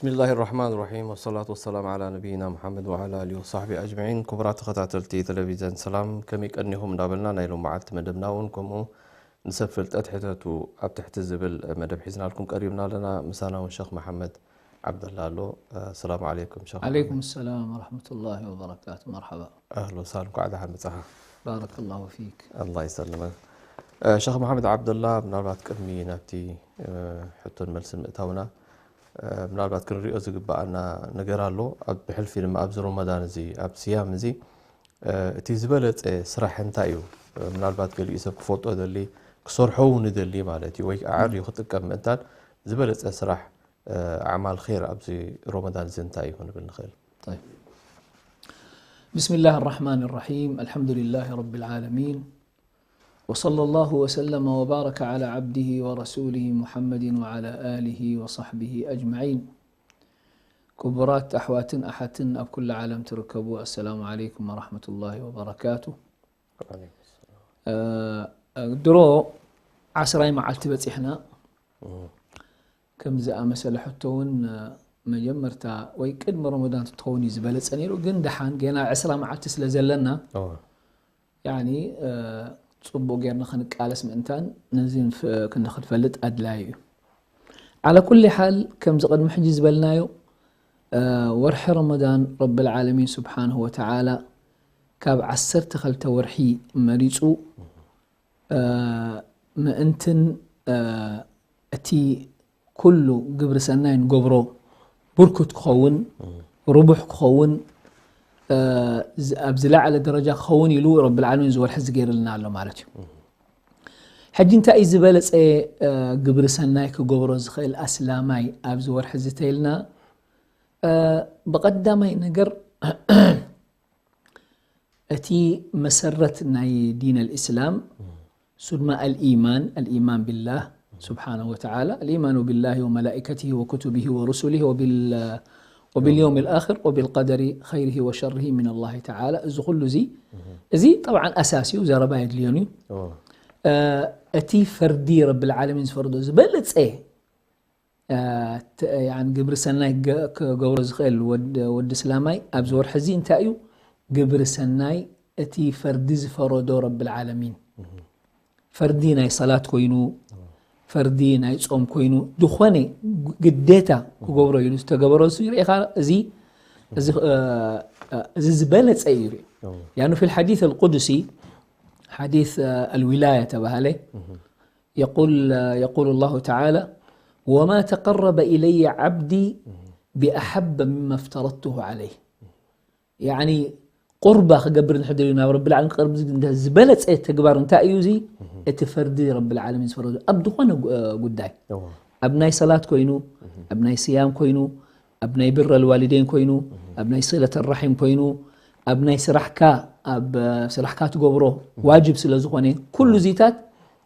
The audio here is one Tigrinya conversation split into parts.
ብስሚላሂ ራሕማን ራሒም፣ ወሰላቱ ወሰላም ዓላ ነቢይና ሙሓመድ ወዓላ ኣሊሂ ወሳሕቢ ኣጅመዒን። ክቡራት ተኸታተልቲ ቴሌቪዘን ሰላም፣ ከመይ ቀኒኹም እንዳበልና፣ ናይ ሎም መዓልቲ መደብና እውን ከምኡ ንሰብ ፍልጠት ሕተቱ ኣብ ትሕቲ ዝብል መደብ ሒዝናልኩም ቀሪብና ኣለና። ምሳና እውን ሸኽ መሓመድ ዓብደላ ኣሎ። ኣሰላሙ ዓለይኩም ሸኽ መሓመድ። ዓለይኩም ሰላም ወረሕመቱላሂ ወበረካቱ። መርሓባ። ኣህሎ ሳል፣ እንኳዕ ደሓን መጻኻ። ባረከላሁ ፊክ። ኣላህ ይሰልመክ። እ፣ ሸኽ መሓመድ ዓብደላ፣ ምናልባት ቅድሚ ናብቲ፣ እ፣ ሕቶን መልስን ምእታውና፣ እ፣ ምናልባት ክንሪኦ ዝግብኣና ነገር ኣሎ። ኣብ ብሕልፊ ድማ ኣብዚ ሮመዳን እዚ፣ ኣብ ስያም እዚ፣ እ፣ እቲ ዝበለጸ ስራሕ እንታይ እዩ? እ፣ ምናልባት ገሊኡ ሰብ ክፈልጦ ይደሊ፣ ክሰርሖ እውን ይደሊ ማለት እዩ፣ ወይ ኣዕርዩ ክጥቀም ምእንታን ዝበለጸ ስራሕ፣ እ፣ ኣዕማል ኸይር ኣብዚ ሮመዳን እዚ እንታይ እዩ ክንብል ንኽእል? طيب. بسم الله الرحمن الرحيم. الحمد لله رب العالمين. وصلى الله وسلم وبارك على عبده ورسوله محمد وعلى آله وصحبه أجمعين. ክቡራት ኣሕዋትን ኣሓትን ኣብ ኩሉ ዓለም ትርከቡ፣ ኣሰላሙ ዓለይኩም ወራሕመቱላሂ ወበረካቱ። ወዓለይኩም ሰላም። እ፣ ድሮ ዓስራይ መዓልቲ በጺሕና። እም። ከም ዝኣመሰለ ሕቶ እውን፣ እ፣ መጀመርታ ወይ ቅድሚ ረመዳን ትኸውን እዩ ዝበለጸ ነይሩ፣ ግን ደሓን ገና ዕስራ መዓልቲ ስለ ዘለና፣ እወ። ያኒ፣ እ፣ ጽቡቕ ጌርና ክንቃለስ ምእንታን ነዚ ንፍ-፣ ክን-፣ ክንፈልጥ ኣድላዪ እዩ። ዓላ ኩሊ ሓል፣ ከምዚ ቅድሚ ሕጂ ዝበልናዮ፣ እ፣ ወርሒ ረመዳን ረብል ዓለሚን ስብሓንሁ ወተዓላ ካብ ዓሰርተ ክልተ ወርሒ መሪጹ፣ እ፣ ምእንትን፣ እ፣ እቲ ኩሉ ግብሪ ሰናይ ንገብሮ ብርኩት ክኸውን፣ ርቡሕ ክኸውን፣ እ፣ ዝ-፣ ኣብ ዝለዓለ ደረጃ ክኸውን ኢሉ ረብል ዓለሚን እዚ ወርሒ እዚ ገይርልና ኣሎ ማለት እዩ። ሕጂ እንታይ እዩ ዝበለጸ፣ እ፣ ግብሪ ሰናይ ክገብሮ ዝኽእል ኣስላማይ ኣብዚ ወርሒ እዚ ተይልና፣ እ፣ ብቐዳማይ ነገር እቲ መሰረት ናይ ዲን ኣልእስላም፣ እሱ ድማ ኣልኢማን፣ ኣልኢማን ቢላህ ስብሓነሁ ወተዓላ፣ ኣልኢማኑ ቢላሂ ወመላኢከቲሂ ወኩቱቢሂ ወሩሱሊሂ ወቢል-፣ ወቢልየውም ልኣኽር ወቢልቀደሪ ኸይሪሂ ወሸሪሂ ሚነላሂ ተዓላ። እዚ ኩሉ እዚ፣ እዚ ጠብዓን ኣሳሲ እዩ፣ ዘረባ የድልዮን እዩ። ኦ። እ፣ እቲ ፈርዲ ረብል ዓለሚን ዝፈርዶ ዝበለጸ እ፣ ት-፣ ያን ግብሪ ሰናይ ገ-፣ ክገብሮ ዝኽእል ወድ-፣ ወዲ እስላማይ ኣብዚ ወርሒ እዚ እንታይ እዩ? ግብሪ ሰናይ እቲ ፈርዲ ዝፈረዶ ረብል ዓለሚን። ፈርዲ ናይ ሰላት ኮይኑ፣ ፈርዲ ናይ ጾም ኮይኑ፣ ዝኾነ ግ-፣ ግዴታ ክገብሮ ኢሉ ዝተገበሮ እዚ ርኢኻ፣ እዚ፣ እዚ፣ እ፣ እ፣ እዚ ዝበለጸ እዩ ይርኢ። ያኑ ፊል ሓዲስ ኣልቁድሲ፣ ሓዲስ፣ እ፣ ኣልዊላያ ተባሃለ፣ يقول، يقول الله تعالى: وما تقرب إلي عبدي بأحب مما افترضته عليه. ያኒ ቁርባ ክገብር እንድሕር ደልዩ ናብ ረብል ዓለሚን ክቐርብ ዝ-፣ እንተ ዝበለጸ ተግባር እንታይ እዩ እዚ? እቲ ፈርዲ ረብል ዓለሚን ዝፈረዶ ኣብ ዝኾነ ጉ-፣ ጉዳይ። እዎ። ኣብ ናይ ሰላት ኮይኑ፣ ኣብ ናይ ስያም ኮይኑ፣ ኣብ ናይ ብረ ልዋሊደይን ኮይኑ፣ ኣብ ናይ ስለት ራሒም ኮይኑ፣ ኣብ ናይ ስራሕካ፣ ኣብ ስራሕካ ትገብሮ ዋጅብ ስለ ዝኾነ፣ ኩሉ እዚታት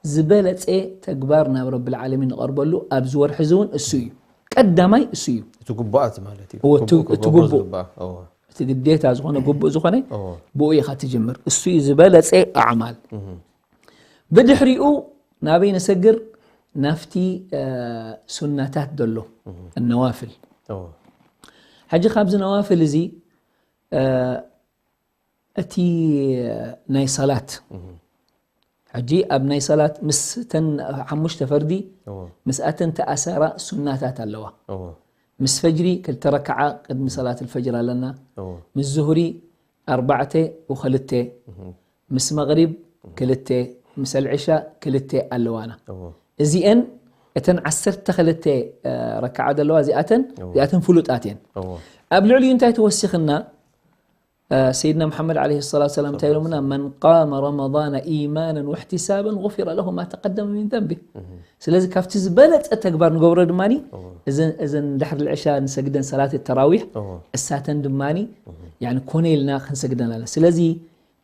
ዝበለጸ ተግባር ናብ ረብል ዓለሚን ንቐርበሉ ኣብዚ ወርሒ እዚ እውን እሱ እዩ። ቀዳማይ እሱ እዩ። እቲ ግቡኣት ማለት እዩ። እዎ፣ እቲ፣ ክቡ-፣ እቲ ክገብሮ ግቡእ። ዝግባእ። እዎ። እቲ ግዴታ ዝኾነ ግቡእ ዝኾነ እዎ። ብኡ ኢኻ ትጅምር። እሱ እዩ ዝበለጸ ኣዕማል። እህ። ብድሕሪኡ ናበይ ንሰግር? ናብቲ፣ እ፣ ሱናታት ዘሎ፣ እህ። ነዋፍል። እዎ። ሕጂ ካብዚ ነዋፍል እዚ፣ እ፣ እቲ ናይ ሰላት። እህ። ሕጂ ኣብ ናይ ሰላት ምስ ተን ሓሙሽተ ፈርዲ፣ እዎ። ምስኣተን ተኣሳራ ሱናታት ኣለዋ። እዎ። ምስ ፈጅሪ ክልተ ረክዓ ቅድሚ ሰላት ኣልፈጅር ኣለና። እዎ። ምስ ዙሁሪ ኣርባዕተ ወክልተ። እህ። ምስ መቕሪብ ክልተ፣ ምስ ኣልዕሻ ክልተ ኣለዋና። እዎ። እዚአን እተን ዓሰርተ ክልተ፣ እ፣ ረክዓ ዘለዋ እዚኣተን፣ እዎ። እዚኣተን ፍሉጣት እየን። እዎ። ኣብ ልዕሊኡ እንታይ ተወሲኽና? እ፣ ሰይድና መሓመድ ዓለይሂ ሰላቱ ሰላም እንታይ ኢሎምና? "መን ቃመ ረመዳነ ኢማናን ወሕቲሳባን ጉፊረ ለሁ ማ ተቀደመ ሚን ዘንቢ." እህ። ስለዚ ካብቲ ዝበለጸ ተግባር ንገብሮ ድማኒ እዎ። እዘን፣ እዘን ድሕሪ ልዕሻ ንሰግደን ሰላት ተራዊሕ እዎ። እሳተን ድማኒ እህ። ያኒ ኮነ ኢልና ክንሰግደን ኣለና። ስለዚ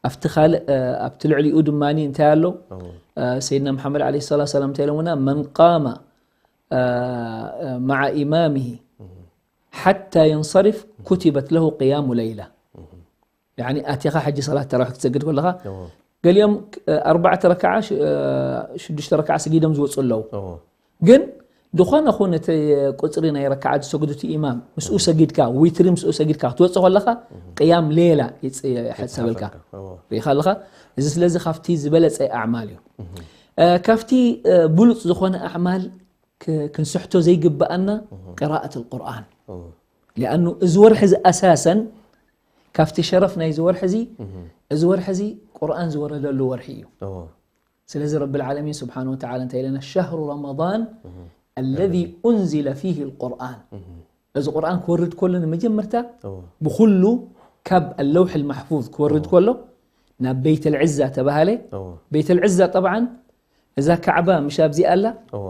ኣብቲ ካልእ፣ እ፣ ኣብቲ ልዕሊኡ ድማኒ እንታይ ኣሎ? እዎ። እ፣ ሰይድና መሓመድ ዓለይሂ ሰላቱ ሰላም እንታይ ኢሎምና? "መን ቃመ፣ እ፣ እ፣ መዓ ኢማሚሂ እህ። ሓታ የንሰሪፍ ኩቲበት ለሁ ቅያሙ ለይላ." እህ። ያኒ ኣቲኻ ሕጂ ሰላት ተራዊሕ ክትሰግድ ከለኻ፣ እዎ። ገሊኦም፣ እ፣ ኣርባዕተ ረክዓ፣ ሽ-፣ እ፣ ሽዱሽተ ረክዓ ሰጊዶም ዝወፁ ኣለዉ። እዎ። ግን ዝኾነ ኹን እቲ ቁፅሪ ናይ ረክዓት ዝሰግዱ እቲ ኢማም ምስኡ ሰጊድካ፣ ዊትሪ ምስኡ ሰጊድካ ክትወፅእ ከለኻ ቅያም ሌላ ይፅ- ይሕሰበልካ። ይፅሓፈልካ። እዎ። ርኢኻ ኣለኻ? እዚ ስለዚ ካብቲ ዝበለፀ ኣዕማል እዩ። እ፣ ካብቲ እ፣ ብሉፅ ዝኾነ ኣዕማል ክ- ክንስሕቶ ዘይግብኣና ቅራኣት ቁርኣን። እዎ። ሊኣኑ እዚ ወርሒ እዚ ኣሳሰን ካብቲ ሸረፍ ናይዚ ወርሒ እዚ፣ እዚ ወርሒ እዚ ቁርኣን ዝወረደሉ ወርሒ እዩ። እዎ። ስለዚ ረብል ዓለሚን ስብሓን ወተዓላ እንታይ ኢለና? ሸህሩ ረመዳን ኣለዚ ኡንዚለ ፊህ ልቁርኣን። እዚ ቁርኣን ክወርድ ከሎ ንመጀመርታ እዎ። ብኩሉ ካብ ኣለውሕ ልማሕፉዝ ክወርድ ከሎ ናብ ቤት ልዕዛ ተባሃለ። እዎ። ቤት ልዕዛ ጠብዓን እዛ ካዕባ ምሽ ኣብዚኣ ኣላ፣ እዎ።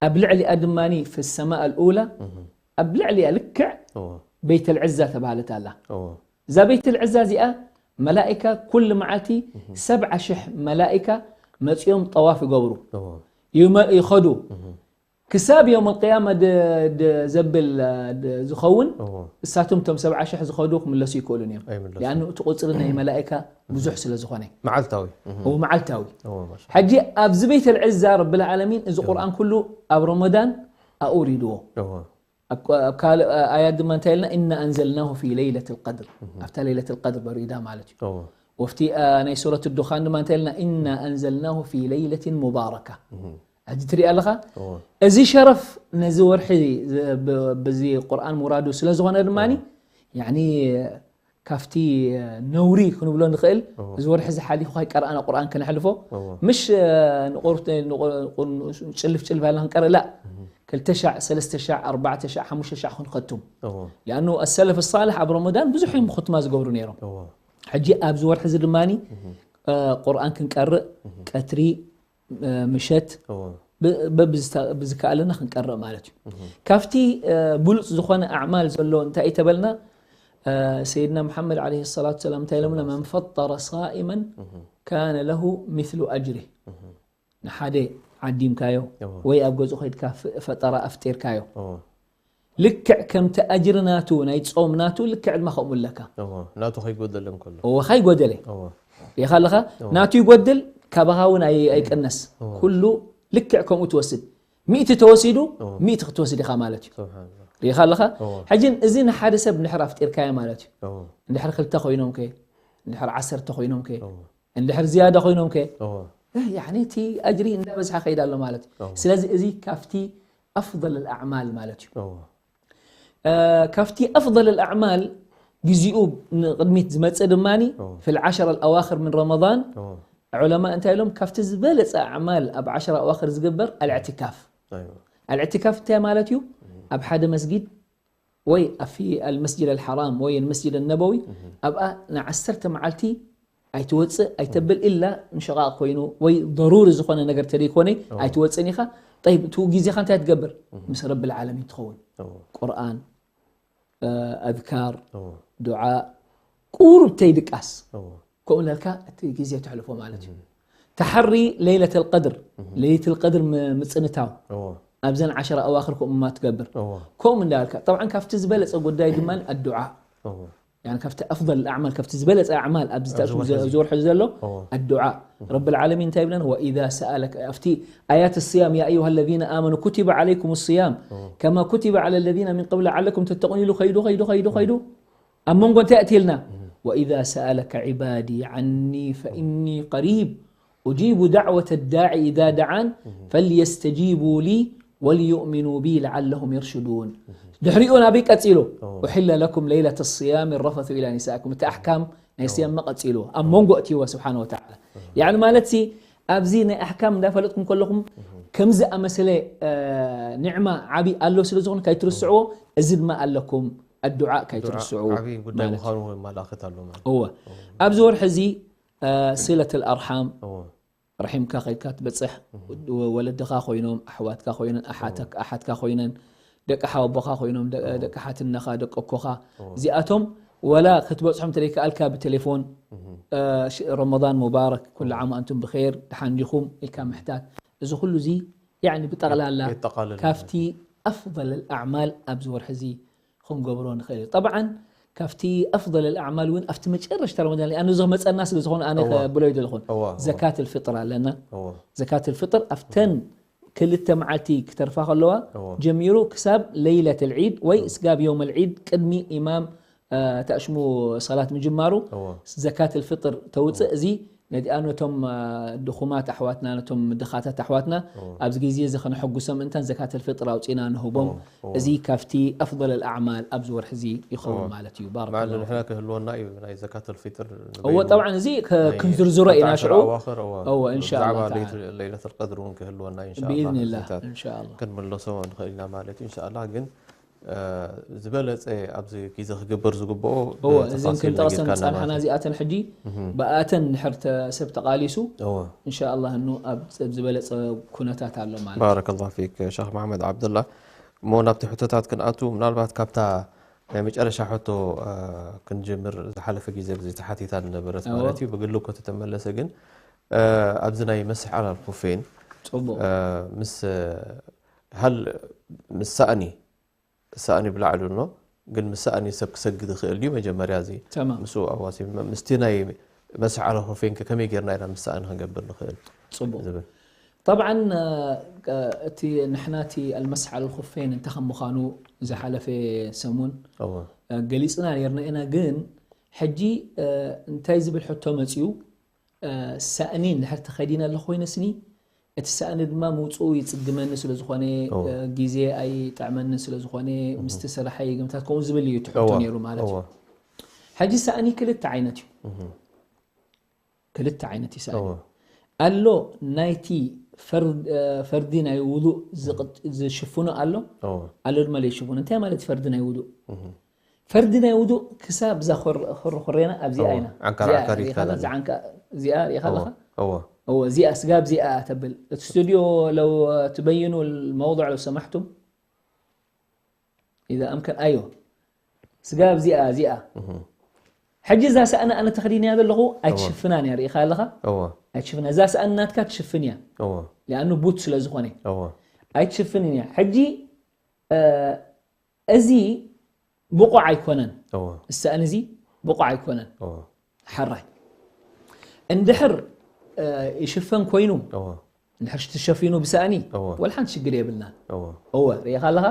ኣብ ልዕሊኣ ድማ ፊ ሰማእ ልኡላ ኣብ ልዕሊኣ ልክዕ እዎ። ቤት ልዕዛ ተባሃለት ኣላ። እዎ። እዛ ቤት ልዕዛ እዚኣ መላኢካ ኩሉ መዓልቲ ሰብዓ ሽሕ መላኢካ መፂኦም ጠዋፍ ይገብሩ እዎ። ይመ- ይኸዱ። ክሳብ ዮም ቅያማ ድ- ድ- ዘብል ድ- ዝኸውን እዎ። እሳቶም ቶም ሰብዓ ሽሕ ዝኸዱ ክምለሱ ይክእሉን እዮም። ኣይምለሱን። ሊኣኑ እቲ ቁፅሪ ናይ መላኢካ ብዙሕ ስለ ዝኾነ መዓልታዊ። እዎ። እው መዓልታዊ። እዎ፣ ማሻ- ሕጂ ኣብዚ ቤት ልዕዛ ረብል ዓለሚን እዚ ቁርኣን ኩሉ ኣብ ረመዳን ኣውሪድዎ። እዎ። ኣብ ካ- ኣብ ካልእ ኣያት ድማ እንታይ ኢልና? ኢና ኣንዘልናሁ ፊ ለይለት ልቀድር፣ ኣብታ ለይለት ልቀድር በሪዳ ማለት እዩ። እዎ። ወፍቲ አ፣ ናይ ሱረት ዱኻን ድማ እንታይ ኢልና? ኢና ኣንዘልናሁ ፊ ለይለትን ሙባረካ። ሕጂ ትሪኢ ኣለኻ? እዎ። እዚ ሸረፍ ነዚ ወርሒ ዝ- ብ- ብዚ ቁርኣን ሙራዱ ስለ ዝኾነ ድማ ያኒ ካብቲ ነውሪ ክንብሎ ንኽእል። እዚ ወርሒ እዚ ሓሊፉ ካይቀረኣና ቁርኣን ከነሕልፎ እዎ። ምሽ ንቁርት ንቁ- ጭልፍ ጭልፍ ኣልና ክንቀርእ ላ ክልተ ሻዕ ሰለስተ ሻዕ ኣርባዕተ ሻዕ ሓሙሽተ ሻዕ ክንኸቱም እዎ። ሊኣኑ ኣሰለፍ ሳልሕ ኣብ ረመዳን ብዙሕ እዮም ኹትማ ዝገብሩ ነይሮም። እዎ። ሕጂ ኣብዚ ወርሒ እዚ ድማ ቁርኣን ክንቀርእ ቀትሪ እ፣ ምሸት እዎ። ብ- በብዝተ- ብዝከኣለና ክንቀርእ ማለት እዩ። ካብቲ እ፣ ብሉፅ ዝኾነ ኣዕማል ዘሎ እንታይ እዩ ተበልና? እ፣ ሰይድና ሙሓመድ ዓለይሂ ሰላቱ ሰላም እንታይ ኢሎምና? መን ፈጠረ ሳኢመን ካነ ለሁ ሚስሉ ኣጅሪ። ንሓደ ዓዲምካዮ እዎ። ወይ ኣብ ገዝኡ ከይድካ ፍ- ፈጠራ ኣፍጢርካዮ እዎ። ልክዕ ከምቲ ኣጅሪ ናቱ ናይ ጾም ናቱ ልክዕ ድማ ከምኡ ኣለካ። እዎ። ናቱ ከይጎደለ እንከሎ። እዎ ካይጎደለ እዎ። ሪኢኻ ኣለኻ ናቱ ይጎድል ካባኻ እውን ኣይ- ኣይቅነስ ኩሉ ልክዕ ከምኡ ትወስድ ሚእቲ ተወሲዱ ሚእቲ ክትወስድ ኢኻ ማለት እዩ ስብሓንላ። ሪኢኻ ኣለኻ እዎ። ሕጂ እዚ ንሓደ ሰብ እንድሕር ኣፍጢርካዮ ማለት እዩ እዎ። እንድሕር ክልተ ኮይኖም ከ እንድሕር ዓሰርተ ኮይኖም ከ እዎ። እንድሕር ዝያዳ ኮይኖም ከ እዎ። ያኒ እቲ ኣጅሪ እንዳበዝሓ ከይድ ኣሎ ማለት እዩ እዎ። ስለዚ እዚ ካብቲ ኣፍضል ኣዕማል ማለት እዩ እዎ። እ፣ ካብቲ ኣፍضል ኣዕማል ግዜኡ ንቕድሚት ዝመፅእ ድማ እዎ። في العشر الأواخر من رمضان እዎ። ዑለማ እንታይ ኢሎም ካብቲ ዝበለፀ ኣዕማል ኣብ ዓሽራ ኣዋክር ዝግበር ኣልዕትካፍ ኣይዋ። ኣልዕትካፍ እንታይ ማለት እዩ ኣብ ሓደ መስጊድ ወይ ኣብ المسجد الحرام ወይ المسجد النبوي ኣብኣ ንዓሰርተ መዓልቲ ኣይትወፅእ ኣይተብል ኢላ እንሸቓቕ ኮይኑ ወይ ضروري ዝኾነ ነገር ተደይኮነ ኣይትወፅእን ኢኻ ጠይብ እቲ ግዜኻ እንታይ ትገብር ምስ ረቢ العالمين ትኸውን እዎ። ቁርኣን ኣዝካር እዎ። ዱዓ ቁሩብ ተይድቃስ እዎ። ከምኡ እናልካ እቲ ግዜ ተሕልፎ ማለት እዩ ተሓሪ ለይለት ልቀድር ለይለት ልቀድር ምፅንታው እዎ። ኣብዘን ዓሽራ ኣዋክር ከምኡ ማ ትገብር እዎ። ከምኡ እንዳልካ ጠብዓን ካብቲ ዝበለፀ ጉዳይ ድማ ኣዱዓ እዎ። يعني ካብቲ ኣፍضል ኣዕማል ካብቲ ዝበለፀ ኣዕማል ኣብዚ ተእትም ዝወርሑ ዘሎ እዎ። ኣዱዓ ረቢ ልዓለሚን እንታይ ይብለን ወኢዛ ሰኣለክ ኣብቲ ኣያት ስያም ያ ኣዩሃ ለዚነ ኣመኑ ኩቲበ ዓለይኩም ስያም ከማ ኩቲበ ዓለ ለዚነ ምን ቅብል ዓለኩም ተተቁን ኢሉ ከይዱ ከይዱ ከይዱ ከይዱ ኣብ መንጎ እንታይ ኣእትየልና ወኢዛ ሰኣለከ ዕባዲ ዓኒ ፈኢኒ ቀሪብ أجيب دعوة الداع إذا دعان فليستجيبوا لي وليؤمنوا بي لعلهم يرشدون ድሕሪኡ ናበይ ቀፂሉ أحل لكم ليلة الصيام الرفث إلى نسائكم እቲ ኣሕካም ናይ ስያም መቐፂሉ ኣብ መንጎ እትይዎ ስብሓን ወተዓላ ያዕኒ ማለት ሲ ኣብዚ ናይ ኣሕካም እንዳፈለጥኩም ከለኹም ከምዚ ኣመሰለ እ፣ ኒዕማ ዓብዪ ኣሎ ስለ ዝኾነ ካይትርስዕዎ እዚ ድማ ኣለኩም ኣዱዓ ካይትርስዕዎ ዓብዪ ጉዳይ ማለት ምዃኑ የመላእኽት ኣሎ ማለት እወ ኣብዚ ወርሒ እዚ እ፣ ሲለት ኣርሓም እዎ። ረሒምካ ከይድካ ትበፅሕ ወለድኻ ኮይኖም ኣሕዋትካ ኮይነን ኣሓተክ- ኣሓትካ ኮይነን ደቂ ሓወቦኻ ኮይኖም ደ- ደቂ ሓትነኻ ደቂ ኣኮኻ እዚኣቶም ወላ ክትበፅሖም ተደይከኣልካ ብቴሌፎን እ፣ ሽ- ረመዳን ሙባረክ ኩሉ ዓም ኣንቱም ብኸይር ድሓን ዲኹም ኢልካ ምሕታት እዚ ኩሉ እዚ ያኒ ብጠቕላላ የጠቓልል። ካብቲ ኣፍضል ኣዕማል ኣብዚ ወርሒ እዚ ክንገብሮ ንኽእል እዩ ጠብዓን ካብቲ ኣፍضል ኣዕማል እውን ኣብቲ መጨረሽታ ረመዳን ኣነ ዝመፀና ስለ ዝኾነ ኣነ እዋ። ከብሎ ይደለኹን እዋ፣ እዋ። ዘካት ልፍጥር ኣለና እዎ። ዘካት ልፍጥር ኣብተን ክልተ መዓልቲ ክተርፋ ከለዋ እዎ። ጀሚሩ ክሳብ ለይለት ልዒድ ወይ ስጋብ የውም ልዒድ ቅድሚ ኢማም እ፣ ተእሽሙ ሰላት ምጅማሩ እዎ። ዘካት ልፍጥር ተውፅእ። እዚ ነዚኣ ነቶም እ፣ ድኹማት ኣሕዋትና ነቶም ድኻታት ኣሕዋትና ኣብዚ ግዜ እዚ ከነሐጉሶም እንታን ዘካት ልፍጥር ኣውፂና ንህቦም። እዎ። እዚ ካብቲ ኣፍضል ኣልኣዕማል ኣብዚ ወርሒ እዚ ይኸውን ማለት እዩ። ባረከላሁ ንሕና ክህልወና እዩ ናይ ዘካት ልፊጥር እዎ፣ ጠብዓን እዚ ከ- ክንዝርዝሮ ኢና ሽዑ። ኣዋኽር እዎ እዎ፣ እንሻላ ብዛዕባ ተዓላ። ለይለት ልቀድር እውን ክህልወና እዩ። እንሻላ ብኢዝኒላህ ሕቶታት እንሻላ። ክንምለሶ ንኽእል ኢና ማለት እዩ። እንሻላ ግን እ፣ ዝበለፀ ኣብዚ ግዜ ክግበር ዝግብኦ እዎ፣ ብተፋሲል እዘን ክንጠቕሰን ነጊርካና ዝፀንሓና ማለት እዩ። እዚኣተን ሕጂ ብኣተን እንድሕር ተ- ሰብ ተቓሊሱ እዎ። እንሻላ እኑ ኣብ ኣብ ዝበለፀ ኩነታት ኣሎ ማለት እዩ። ባረከላሁ ፊክ ሸኽ መሓመድ ዓብደላ። እሞ ናብቲ ሕቶታት ክንኣቱ ምናልባት ካብታ ናይ መጨረሻ ሕቶ እ፣ ክንጅምር ዝሓለፈ ግዜ ብዚ ተሓቲታ ዝነበረት እዎ። ማለት እዩ። ብግሊ እኮ ተተመለሰ ግን እ፣ ኣብዚ ናይ መስሕ ዓላል ኩፌን ፅቡቅ። እ፣ ምስ እ፣ ሃል ምስ ሳእኒ ሳእኒ ብላዕሊ ኣሎ ግን ምስ ሳእኒ ሰብ ክሰግድ ይኽእል ድዩ? መጀመርያ እዚ ተማም። ምስኡ ኣዋሲ ምስቲ ናይ መስሕ ዓላል ኩፌን ከ ከመይ ጌርና ኢና ምስ ሳእኒ ክንገብር ንኽእል ፅቡቅ። ዝብል ጠብዓን እ፣ እቲ ንሕና እቲ ኣልመስሕ ዓላል ኩፌን እንታይ ከም ምዃኑ ዝሓለፈ ሰሙን እዎ እ፣ ገሊፅና ነርና ኢና። ግን ሕጂ እ፣ እንታይ ዝብል ሕቶ መፅዩ እ፣ ሳእኒ እንድሕር ተኸዲነ ኣሎ ኮይነ ስኒ እቲ ሳእኒ ድማ ምውፅኡ ይፅግመኒ ስለ ዝኾነ እዎ። እ፣ ግዜ ኣይጥዕመንን ስለ ዝኾነ ምስቲ ስራሐይ ግምታት ከምኡ ዝብል እዩ እቲ ሕቶ እዎ ነይሩ ማለት እዩ። እዎ ሕጂ ሳእኒ ክልተ ዓይነት እዩ። እህ ክልተ ዓይነት እዩ ሳእኒ እዎ ኣሎ። ናይቲ ፈር- እ፣ ፈርዲ ናይ ውዱእ ዝቕጥ- ዝሽፍኖ ኣሎ እዎ ኣሎ ድማ ዘይሽፍኖ። እንታይ ማለት ፈርዲ ናይ ውዱእ? እህ ፈርዲ ናይ ውዱእ ክሳብ እዛ ኮር- ኮርኮሬና ኣብዚኣ እዎ፣ ኢና። ዓንካር እዚኣ ዓንካሪት ሪኢኻ ኣላ? ካላ እዛ ዓንካ- እዚኣ ሪኢኻ ኣለኻ? እዎ እዎ፣ እዚኣ ስጋብ እዚኣ ተብል። እቲ ስቱድዮ ለው ትበይኑ መውضዕ ለው ሰማሕቱም ኢዛ ኣምከን ኣዮ ስጋብ እዚኣ እዚኣ እህ ሕጂ እዛ ሰእነ ኣነ ተኸዲንያ ዘለኹ ኣይትሽፍናን እያ። ሪኢኻ ኣለኻ? እዎ ኣይትሽፍና። እዛ ሰእነ ናትካ ትሽፍን እያ። እዎ ሊኣኑ ቡት ስለ ዝኾነ እዎ ኣይትሽፍንን እያ። ሕጂ እ፣ እዚ ብቑዕ ኣይኮነን። እዎ እሰእን እዚ ብቑዕ ኣይኮነን። እዎ ሓራይ እንድሕር እ፣ ይሽፈን ኮይኑ እዎ እንድሕር ትሸፊኑ ብሰእኒ እዎ ወላ ሓንቲ ሽግር የብልናን። እዎ እወ ሪኢኻ ኣለኻ?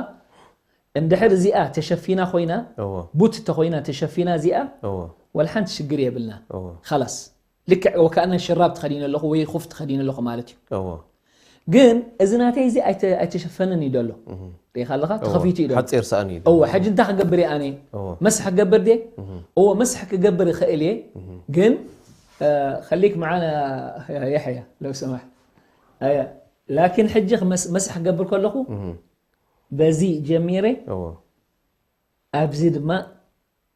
እንድሕር እዚኣ ተሸፊና ኮይና እዎ ቡት ተኮይና ተሸፊና እዚኣ እዎ ወላ ሓንቲ ሽግር የብልናን። እዎ ኸላስ ልክዕ ወከኣነ ሽራብ ተኸዲነ ኣለኹ ወይ ኹፍ ተኸዲነ ኣለኹ ማለት እዩ። እዎ ግን እዚ ናተይ እዚ ኣይተ- ኣይተሸፈንን እዩ ደሎ። ሪኢኻ ኣለኻ? ተኸፊቱ እዩ ደሎ። ሓፂር ሰእኒ እዩ እወ ሕጂ እንታይ ክገብር እየ ኣነ? እዎ መስሕ ክገብር ድየ? እዎ መስሕ ክገብር ይኽእል እየ። ግን እ፣ خليك معنا يا يحيى لو سمحت. أيوة. لكن ሕጂ ክመስ- መስሕ ክገብር ከለኹ እህ በዚ ጀሚረ እዎ ኣብዚ ድማ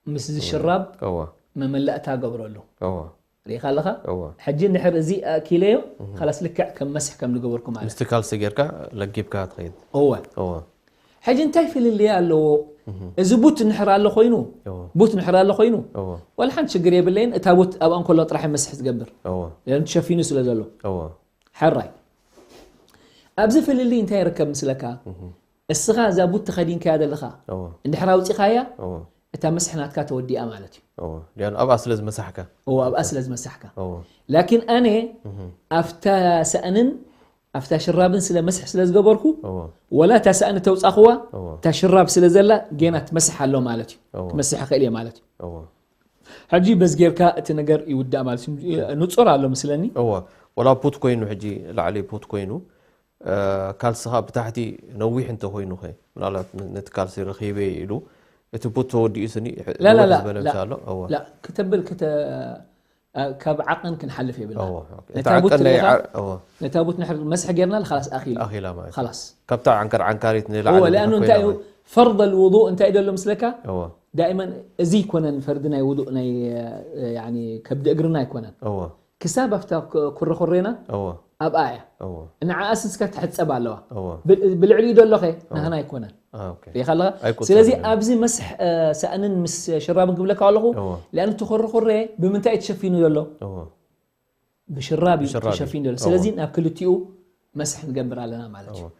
ምስዚ ሽራብ እዎ መመላእታ ገብረሉ። እዎ ሪኢኻ ኣለኻ? እዎ ሕጂ እንድሕር እዚ ኣኪለዮ ኻላስ ልክዕ ከም መስሕ ከም ዝገበርኩ ማለት ምስቲ ካልሲ ጌርካ ለጊብካ ትኸይድ እወ እዎ ሕጂ እንታይ ፍልልይ ኣለዎ? እዚ ቡት እንድሕር ኣሎ ኮይኑ እዎ ቡት እንድሕር ኣሎ ኮይኑ እዎ ወላ ሓንቲ ሽግር የብለይን። እታ ቡት ኣብኣ እንከሎ ጥራሕ መስሕ ትገብር እዎ ያን ትሸፊኑ ስለ ዘሎ እዎ ሕራይ ኣብዚ ፍልልይ እንታይ ይርከብ ምስለካ? እስኻ እዛ ቡት ተኸዲንካያ ዘለኻ እዎ እንድሕር ኣውፂኻያ እዎ እታ መስሕ ናትካ ተወዲኣ ማለት እዩ። እዎ ዲኣን ኣብኣ ስለ ዝመሳሕካ እዎ ኣብኣ ስለ ዝመሳሕካ። እዎ ላኪን ኣነ ኣብታ ሰእንን ኣብታ ሽራብን ስለ መስሕ ስለ ዝገበርኩ እዎ ወላ እታ ሰእኒ ተውፃኽዋ እዎ እታ ሽራብ ስለ ዘላ ጌና ትመስሕ ኣሎ ማለት እዩ። እዎ ትመስሕ ይኽእል እየ ማለት እዩ። እዎ ሕጂ በዚ ጌርካ እቲ ነገር ይውዳእ ማለት እዩ። ንፁር ኣሎ ምስለኒ። እዎ ወላ ቡት ኮይኑ ሕጂ ላዕሊ ቡት ኮይኑ እ፣ ካልስኻ ብታሕቲ ነዊሕ እንተኮይኑ ኸ ምናልባት ን- ነቲ ካልሲ ረኺበ ኢሉ እቲ ቡት ተወዲኡ ስኒ ሕ- ላ ላ ንውሕ ላ ዝበለ ላ ምስ ኣሎ እዎ ላ ክተብል ክተ ኣ፣ ካብ ዓቐን ክንሓልፍ የብልና። እዎ ኦኬ። ነታ እቲ ቡት ዓቀን ናይ ሪኢኻ ዓ- እዎ ነታ ቡት ንሕር መስሕ ጌርና ኻላስ ኣኺሉ ኣኺላ ማለት እዩ። ኻላስ ካብታ ዓንካር ዓንካሪት ንላዕሊ እዎ ሊኣኑ እንታይ እዩ ፈርድ ልውዱእ እንታይ ደሎ ምስለካ? እዎ ዳእመን እዚ ይኮነን ፈርዲ ናይ ውዱእ ናይ እ፣ ያኒ ከብዲ እግርና ኣይኮነን። እዎ ክሳብ ኣብታ ክ- ኩረኩሬና እዎ ኣብኣ እያ። እዎ ንዓኣ ስንስካ ትሕፀብ ኣለዋ። እዎ ብል- ብልዕሊኡ ደሎ ኸ ናህና ኣይኮነን። አ፣ ኦኬ ሪኢኻ ኣለኻ? ኣይቁፀርን ስለዚ እዩ። ኣብዚ መስሕ እ፣ ሰእንን ምስ ሽራብን ክብለካ ኣለኹ እዎ ሊኣኑ እቲ ኩረኩሬ ብምንታይ እዩ ተሸፊኑ ዘሎ? እዎ ብሽራብ እዩ ብሽራብ እዩ። ተሸፊኑ ዘሎ። እዎ። ስለዚ ናብ ክልቲኡ መስሕ ንገብር ኣለና ማለት እዩ። እዎ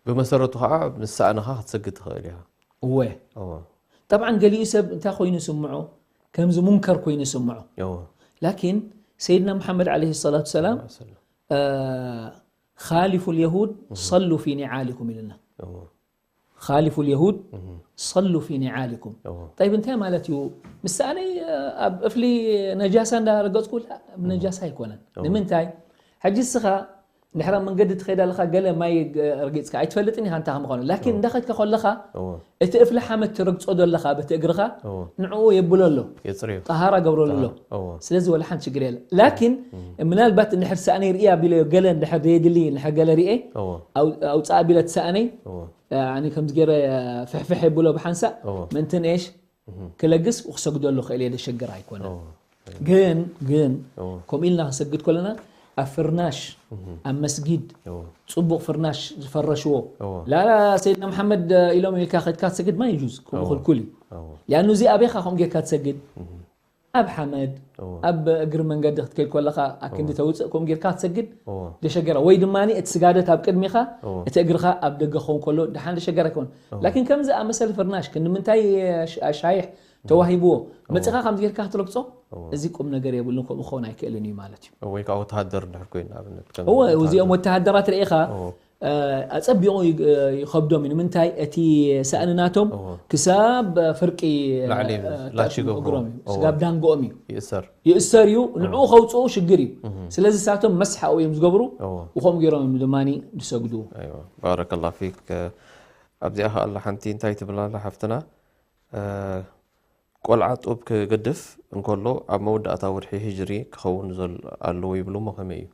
ብመሰረቱ ከዓ ምስ ሰእንኻ ክትሰግድ ትኽእል ኢኻ እወ እዎ ጠብዓን ገሊኡ ሰብ እንታይ ኮይኑ ይስምዖ? ከምዚ ሙንከር ኮይኑ ይስምዖ። እዎ ላኪን ሰይድና መሓመድ ዓለይሂ ሰላቱ ሰላም ሰላም። እ፣ خالفوا اليهود صلوا في نعالكم ኢሉና። እዎ خالفوا اليهود صلوا في نعالكم። እዎ طيب እንታይ ማለት እዩ? ምሳሌ ኣብ እፍሊ ነጃሳ እንዳረገጽኩ ላ፣ ነጃሳ ኣይኮነን። ንምንታይ? ሕጂ እስኻ ድሕራ መንገዲ ትኸይድ ኣለኻ፣ ገለ ማይ ረጊጽካ ኣይትፈልጥን ኢኻ እንታይ ከም ምዃኑ። ላኪን እንዳኸድካ ከለኻ እዎ እቲ እፍሊ ሓመድ ትረግጾ ዘለኻ በቲ እግርኻ እዎ ንዕኡ የብሎ ኣሎ፣ የጽርዮ ጠሃራ ገብረሉ ኣሎ። እዎ ስለዚ ወላ ሓንቲ ችግር የለ። ላኪን ምናልባት እንድሕር ሰኣነይ ርእያ ቢለ ገለ እንድሕር ደየድሊ እንድሕር ገለ ርኤ እዎ ኣው- ኣውፅኣ ቢለ ትሰኣነይ እዎ ኣነ ከምዚ ገይረ ፍሕፍሕ የብሎ ብሓንሳእ እዎ ምእንቲ ንእሽ ክለግስ ክሰግደሉ ክእል እየ። ደሸግር ኣይኮነን። እዎ ግን ግን እዎ ከምኡ ኢልና ክንሰግድ ከለና ኣብ ፍርናሽ ኣብ መስጊድ እዎ ፅቡቕ ፍርናሽ ዝፈረሽዎ እዎ ላላ ሰይድና መሓመድ ኢሎም ኢልካ ከድካ ትሰግድ ማ ይጁዝ ከምኡ እዎ። ክልኩል እዩ። እዎ ሊኣኑ እዚ ኣበይኻ ከምኡ ጌርካ ትሰግድ እህ ኣብ ሓመድ እዎ ኣብ እግሪ መንገዲ ክትከይድ ከለኻ ኣክንዲ ተውፅእ ከምኡ ጌርካ ትሰግድ እዎ ደሸገራ ወይ ድማ እቲ ስጋደት ኣብ ቅድሚኻ እዎ እቲ እግርኻ ኣብ ደገ ክኸውን ከሎ ደሓን ደሸገራ ይከውን። ላኪን ከምዚ ኣመሰል ፍርናሽ ክንምንታይ ሻይሕ ተዋሂብዎ መፅኻ ከምዚ ጌርካ ክትረግፆ እዎ እዚ ቁም ነገር የብሉን፣ ከምኡ ክኸውን ኣይክእልን እዩ ማለት እዩ። ወይ ከዓ ወተሃደር እንድሕር ኮይኑ ንኣብነት ከም እወ ወተሃደር- እዚኦም ወተሃደራት ርኢኻ እዎ ኣፀቢቑ ይኸብዶም እዩ። ንምንታይ እቲ ሰእንናቶም እዎ ክሳብ ፍርቂ ላዕሊ እ፣ ላሽ ይገብሩ። እግሮም እዩ እዎ። ስጋብ ዳንጎኦም እዩ ይእሰር ይእሰር እዩ። ንዕኡ ከውፅኡ ሽግር እዩ። ስለዚ ሳቶም መስሓኡ እዮም ዝገብሩ። እዎ ብኸምኡ ገይሮም እዮም ድማ ዝሰግዱ። ኣይዋ ባረከላ ፊክ። ኣብዚኣ ከኣላ ሓንቲ እንታይ ትብላላ ሓፍትና? እ፣ ቆልዓ ጡብ ክገድፍ እንከሎ ኣብ መወዳእታ ወርሒ ህጅሪ ክኸውን ዘል ኣለዎ ይብሉ እሞ ከመይ እዩ?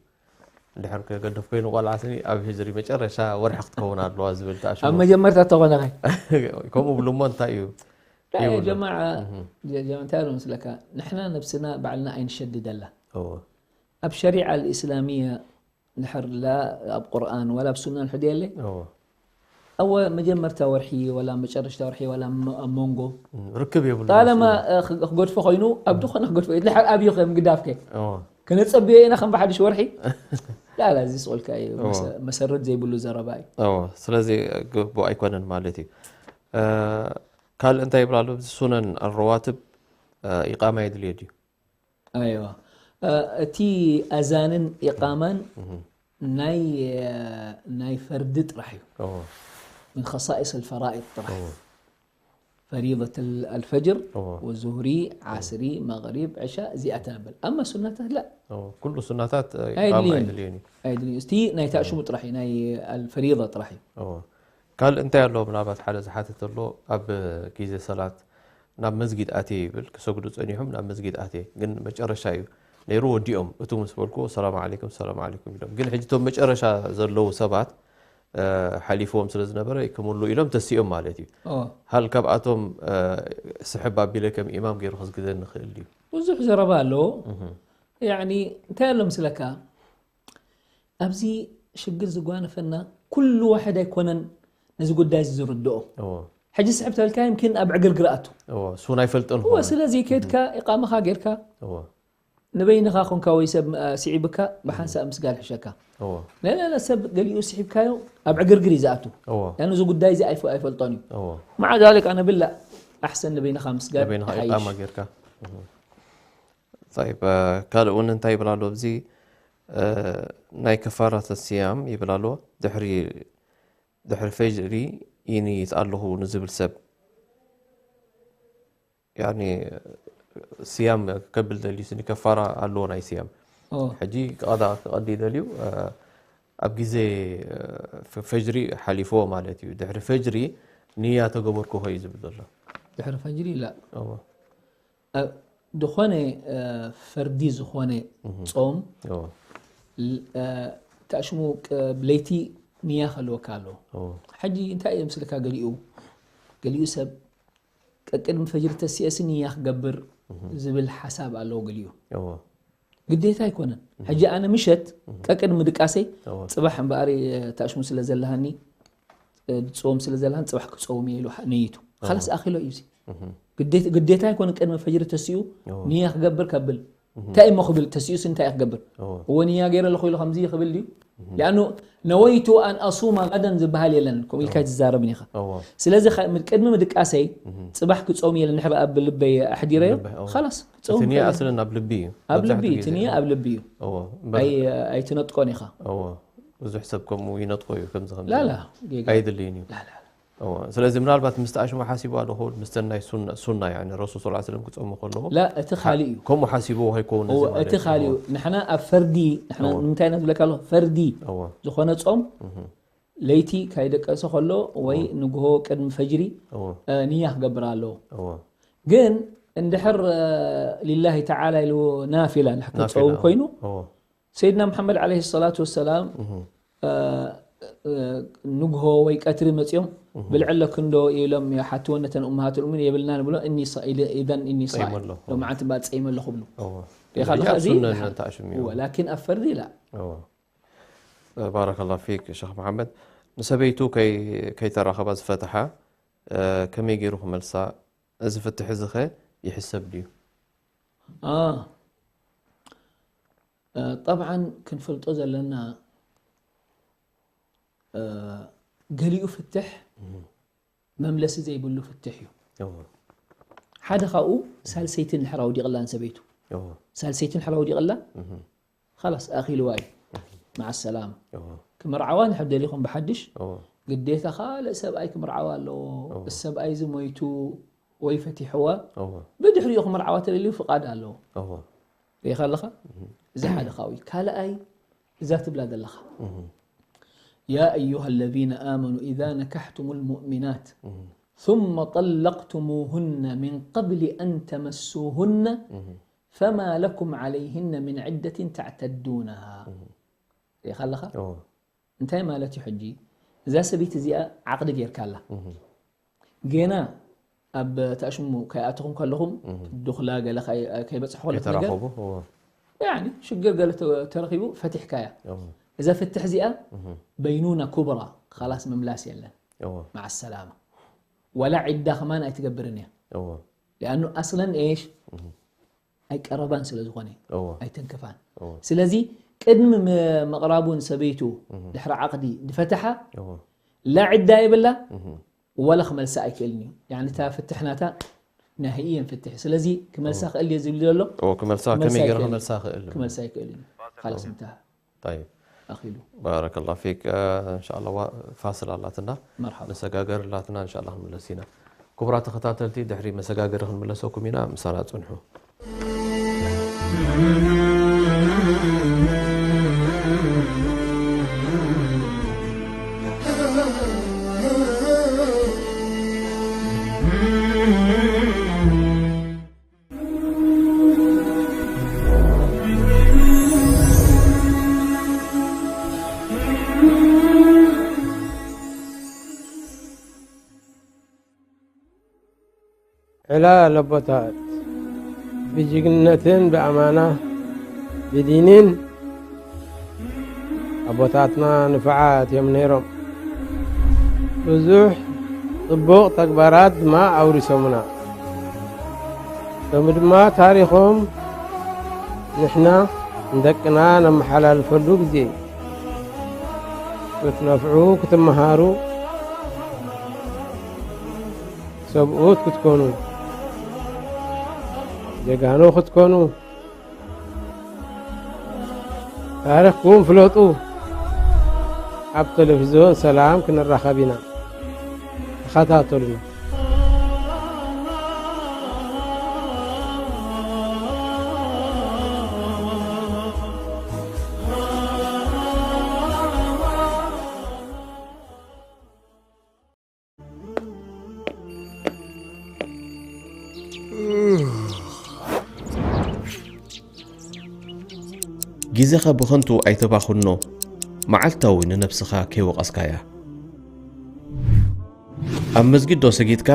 እንድሕር ክገድፍ ኮይኑ ቆልዓ ስኒ ኣብ ህጅሪ መጨረሻ ወርሒ ክትከውን ኣለዋ ዝብል ተኣሽሙ ኣብ መጀመርታ ተኾነ ኸ ከምኡ ብሉ እሞ እንታይ እዩ? لا يا ይብሉ። جماعة ጀ- ጀ- እንታይ ኣሎ መስለካ ንሕና ነብስና ባዕልና ኣይንሸድደላ እዎ ኣብ ሸሪዓ الإسلامية ንሕር ላ ኣብ ቁርኣን ወላ ኣብ ሱና ንሕድ የለ እዎ ኣወ መጀመርታ ወርሒ ወላ መጨረሽታ ወርሒ ወላ ም- ኣብ መንጎ ርክብ የብሉ ጣለማ እ፣ ክ- ክገድፎ ኮይኑ ኣብ ዝኾነ ክገድፎ እዩ ድሕር ኣብዩ ከም ግዳፍከ እዎ ከነፀብዮ ኢና ከም ብሓድሽ ወርሒ ላላ እዚ ስቁልካ እዩ መሰ- መሰረት ዘይብሉ ዘረባ እዩ። እዎ ስለዚ ግቡእ ኣይኮነን ማለት እዩ። እ፣ ካልእ እንታይ ይብላ ኣሎ? ሱነን ኣረዋትብ ኢቃማ የድልዮ ድዩ? ኣይዋ እ፣ እቲ ኣዛንን ኢቃማን ናይ እ፣ ናይ ፈርዲ ጥራሕ እዩ። እዎ من خصائص الفرائض ጥራሕ እዎ فريضة الفجر እዎ والظهري عصري مغرب عشاء እዚኣተን ኣበል ኣማ ሱናታት ላ እዎ ኩሉ ሱናታት እ፣ ኣይድልዮን ኢቃማ እዩ። ኣይድልዮን እዩ። ኣይድልዩ እቲ ናይ ታሽሙ ጥራሕ እዩ ናይ الفريضة ጥራሕ እዩ። እዎ ካልእ እንታይ ኣሎ? ምናልባት ሓደ ዝሓትት ኣሎ ኣብ ግዜ ሰላት ናብ መስጊድ ኣትየ ይብል ክሰግዱ ጸኒሖም ናብ መስጊድ ኣትየ ግን መጨረሻ እዩ ነይሩ ወዲኦም እቱ ምስ በልኩ ሰላም ዓለይኩም ሰላም ዓለይኩም ኢሎም ግን ሕጂ እቶም መጨረሻ ዘለዉ ሰባት እ፣ ሓሊፍዎም ስለ ዝነበረ ክምሉ ኢሎም ተሲኦም ማለት እዩ። ኦ ሃል ካብኣቶም እ፣ ስሕብ ኣቢለ ከም ኢማም ገይሩ ከስግደኒ ክእል ድዩ? ብዙሕ ዘረባ ኣለዎ። ያኒ እንታይ ኣሎ ምስለካ ኣብዚ ሽግር ዝጓነፈና ኩሉ ዋሕድ ኣይኮነን ነዚ ጉዳይ እዚ ዝርድኦ። እዎ ሕጂ ስሕብ ተልካ ይምኪን ኣብ ዕግርግር ኣቱ እዎ ሱን ኣይፈልጥን እወ ኾነ ስለዚ ከድካ ኢቃማኻ ጌርካ እዎ ንበይንኻ ኮንካ ወይ ሰብ አ፣ ስዒብካ ብሓንሳእ ምስጋድ ሕሸካ እዎ ለለለ ሰብ ገሊኡ ስሒብካዮ ኣብ ዕግርግር እዩ ዝኣቱ። እዎ ያኑ እዚ ጉዳይ እዚ ኣይፈ- ኣይፈልጦን እዩ። እዎ مع ذلك ኣነ ብላ ኣሕሰን ንበይንኻ ምስጋድ በይንኻ ይሓይሽ። ኢቃማ ጌርካ እዎ። طيب ካልእ እውን እንታይ ይብል ኣሎ ኣብዚ እ፣ ናይ ከፋራት ስያም ይብል ኣሎ ድሕሪ ድሕሪ ፈጅሪ ይንይት ኣለኹ ንዝብል ሰብ ያኒ ስያም ከብል ደልዩ ስኒ ከፋራ ኣለዎ ናይ ስያም ኦ ሕጂ ቀዳ ክቐዲ ደልዩ እ፣ ኣብ ግዜ እ፣ ፈ- ፈጅሪ ሓሊፍዎ ማለት እዩ ድሕሪ ፈጅሪ ንያ ተገበርኩ ኸዩ ዝብል ዘሎ ድሕሪ ፈጅሪ ላ እዎ እ፣ ዝኾነ እ፣ ፈርዲ ዝኾነ ጾም እዎ ል- እ፣ ታሽሙ ቅ- ብለይቲ ንያ ከልወካ ኣለዎ። እዎ ሕጂ እንታይ እዩ ምስልካ ገሊኡ ገሊኡ ሰብ ቀቅድሚ ፈጅሪ ተሲኤሲ ንያ ክገብር ዝብል ሓሳብ ኣለዎ ገሊኡ እዎ ግዴታ ኣይኮነን። ሕጂ ኣነ ምሸት ቀቅድሚ ድቃሰይ እዎ ፅባሕ እምበኣር ታሽሙ ስለ ዘለሃኒ እ፣ ዝፀውም ስለ ዘለሃኒ ፅባሕ ክፀውም እየ ኢሉ ሓ- ነይቱ ካላስ ኣኺሎ እዩ እዚ ግዴት- ግዴታ ኣይኮነ ቅድሚ ፈጅሪ ተሲኡ እዎ ንያ ክገብር ከብል እንታይ እሞ ክብል ተሲኡስ እንታይ ክገብር እዎ እዎ ንያ ገይረ ኣለኹ ኢሉ ከምዚ ክብል ድዩ? ሊኣኑ ነወይቱ ኣን ኣሱማ ጋደን ዝበሃል የለን ከምኡ ኢልካ ትዛረብ ኒኻ። እዎ ስለዚ ከ- ቅድሚ ምድቃሰይ ፅባሕ ክፀውም የለን ንሕር ኣብ ልበይ ኣሕዲረዮ ልበይ፣ እዎ። ካላስ እቲ ክፀውም ንያ ይኽእል። ኣስለን ኣብ ልቢ እዩ ኣብ ልቢ መብዛሕትኡ እቲ ግዜ። ንያ ኣብ ልቢ እዩ። እዎ እምበር ኣይ- ኣይትነጥቆን ኢኻ። እዎ ብዙሕ ሰብ ከምኡ ይነጥቆ እዩ። ከምዚ ከምዚ ላላ ጌጋ ኣየድልይን እዩ። ላላ እዎ። ስለዚ ምናልባት ምስቲ ኣሽሙ ሓሲብዋ ዶ ኸውን፣ ምስቲ ናይ ሱና ሱና ያኒ ረሱል ሰለላሁ ዐለይሂ ወሰለም ክጾሙ ከለዉ ላ እቲ ካልእ እዩ። ከምኡ ሓሲብዎ ከይከውን እዎ እዚ ማለት እቲ ካልእ እዩ። እዩ። ንሕና ኣብ ፈርዲ ንሕና እዎ። ንምንታይ ኢና ዝብለካ ኣለኹ ፈርዲ እዎ። ዝኾነ ጾም እህ። ለይቲ ካይደቀሰ ከሎ ወይ እዎ። ንግሆ ቅድሚ ፈጅሪ እዎ። እ፣ ንያ ክገብር ኣለዎ። እዎ። ግን እንድሕር እ፣ ሊላሂ ተዓላ ኢልዎ ናፊላ ንሕክም ናፊላ ጾም እዎ። ኮይኑ እዎ። ሰይድና መሓመድ ዓለይሂ ሰላቱ ወሰላም እህ። እ፣ እ፣ ንግሆ ወይ ቀትሪ መጺኦም እህ። ብልዕለክን ዶ ኢሎም ይሓትወን ነተን ኡመሃት ልሙእሚኒን የብልናን ብሎ እኒ ሳ- ኢለ- ኢዘን እኒ ጸይመ ሳኢም ኣለኹ። ሎማዓንቲ እምበኣር ጸይመ ኣለኹ ብሉ። እዎ። ርኢኻ ኣለኻ እንግዲህ እዚ ኣብ ሱነን ድሓር። ተኣሽሙ እዩ። እወ፣ ላኪን ኣብ ፈርዲ ላ። እዎ። ባረከላሁ ፊክ ሸኽ መሓመድ። ንሰበይቱ ከይ- ከይተራኸባ ዝፈትሓ እ፣ ከመይ ገይሩ ክመልሳ? እዚ ፍትሒ እዚ ኸ ይሕሰብ ድዩ? አ፣ እ፣ ጠብዓን ክንፈልጦ ዘለና እ፣ ገሊኡ ፍትሕ እህ። መምለሲ ዘይብሉ ፍትሕ እዩ። እዎ። ሓደ ካብኡ ሳልሰይቲ እንድሕር ኣውዲቕላ ንሰበይቱ እዎ። ሳልሰይቲ እንድሕር ኣውዲቕላ እህ። ኻላስ ኣኺልዋ እዩ። መዓ ሰላም። እዎ። ክምርዓዋ እንድሕር ደሊኹም ብሓድሽ እዎ። ግዴታ ካልእ ሰብኣይ ክምርዓዋ ኣለዎ። እዎ። እዚ ሰብኣይ እዚ ሞይቱ ወይ ፈቲሕዋ እዎ። ብድሕሪኡ ክምርዓዋ ተደልዩ ፍቓድ ኣለዎ። እዎ። ርኢኻ ኣለኻ? እዚ ሓደ ካብኡ እዩ። ካልኣይ እዛ ትብላ ዘለኻ እህ። يا أيها الذين آمنوا إذا نكحتم المؤمنات እህ። ثم طلقتموهن من قبل أن تمسوهن እህ። فما لكم عليهن من عدة تعتدونها እህ። ርኢኻ ኣለኻ? እዎ። እንታይ ማለት እዩ ሕጂ? እዛ ሰበይቲ እዚኣ ዓቕዲ ጌርካ ኣላ። እህ። ጌና ኣብ ተኣሽሙ ከይኣተኹም ከለኹም እህ። ድኹላ ገለ ከይ- ከይበጽሐ ከለኹ ነገር ከይተራኸቡ፣ እዎ። ያኒ ሽግር ገለ ተ- ተረኺቡ ፈቲሕካያ። እዎ። እዛ ፍትሕ እዚኣ እህ። በይኑና ኩብራ ኻላስ ምምላስ የለን። እዎ። መዓ ሰላማ። ወላ ዒዳ ከማን ኣይትገብርን እያ። እዎ። ሊኣኑ ኣስለን ኤሽ እህ። ኣይቀረባን ስለ ዝኾነ እዎ። ኣይተንክፋን። እዎ። ስለዚ ቅድሚ ም- ምቕራቡ ንሰበይቱ እህ። ድሕሪ ዓቕዲ ድፈተሓ እዎ። ላ ዕዳ የብላ እህ። ወላ ክመልሳ ኣይክእልን እዩ። ያኒ እታ ፍትሕ ናታ ናሂ እየን ፍትሕ። ስለዚ ክመልሳ እዎ። ክእል እየ ዝብል ዘሎ እዎ፣ ክመልሳ ክመልሳ ከመይ ገይረ ኣይክእልን። ክመልሳ ክእል? ክመልሳ ኣይክእልን እዩ። ኻላስ እንተሃ طيب. ኣኺሉ። ባረከላሁ ፊክ። እ፣ እንሻኣላ ዋ- ፋስል ኣላትና። መርሓባ። መሰጋገሪ ኣላትና፣ እንሻኣላ ክንምለስ ኢና። ክቡራት ተኸታተልቲ፣ ድሕሪ መሰጋገሪ ክንምለሰኩም ኢና፣ ምሳና ጽንሑ። ዕላል ኣቦታት ብጅግንነትን ብኣማና ብዲንን ኣቦታትና ንፉዓት እዮም ነይሮም። ብዙሕ ጽቡቕ ተግባራት ድማ ኣውሪሶምና። ሎሚ ድማ ታሪኾም ንሕና ንደቅና ነመሓላልፈሉ ግዜ እዩ። ክትነፍዑ፣ ክትመሃሩ፣ ሰብኡት ክትኮኑ፣ ጀጋኑ ክትኮኑ፣ ታሪኽኩም ፍለጡ። ኣብ ቴሌቪዝዮን ሰላም ክንራኸብ ኢና። ተኸታተሉና። ግዜኻ ብኸንቱ ኣይተባኽኖ፣ መዓልታዊ ንነብስኻ ከይወቐስካያ። ኣብ መስጊድ ዶ ሰጊድካ?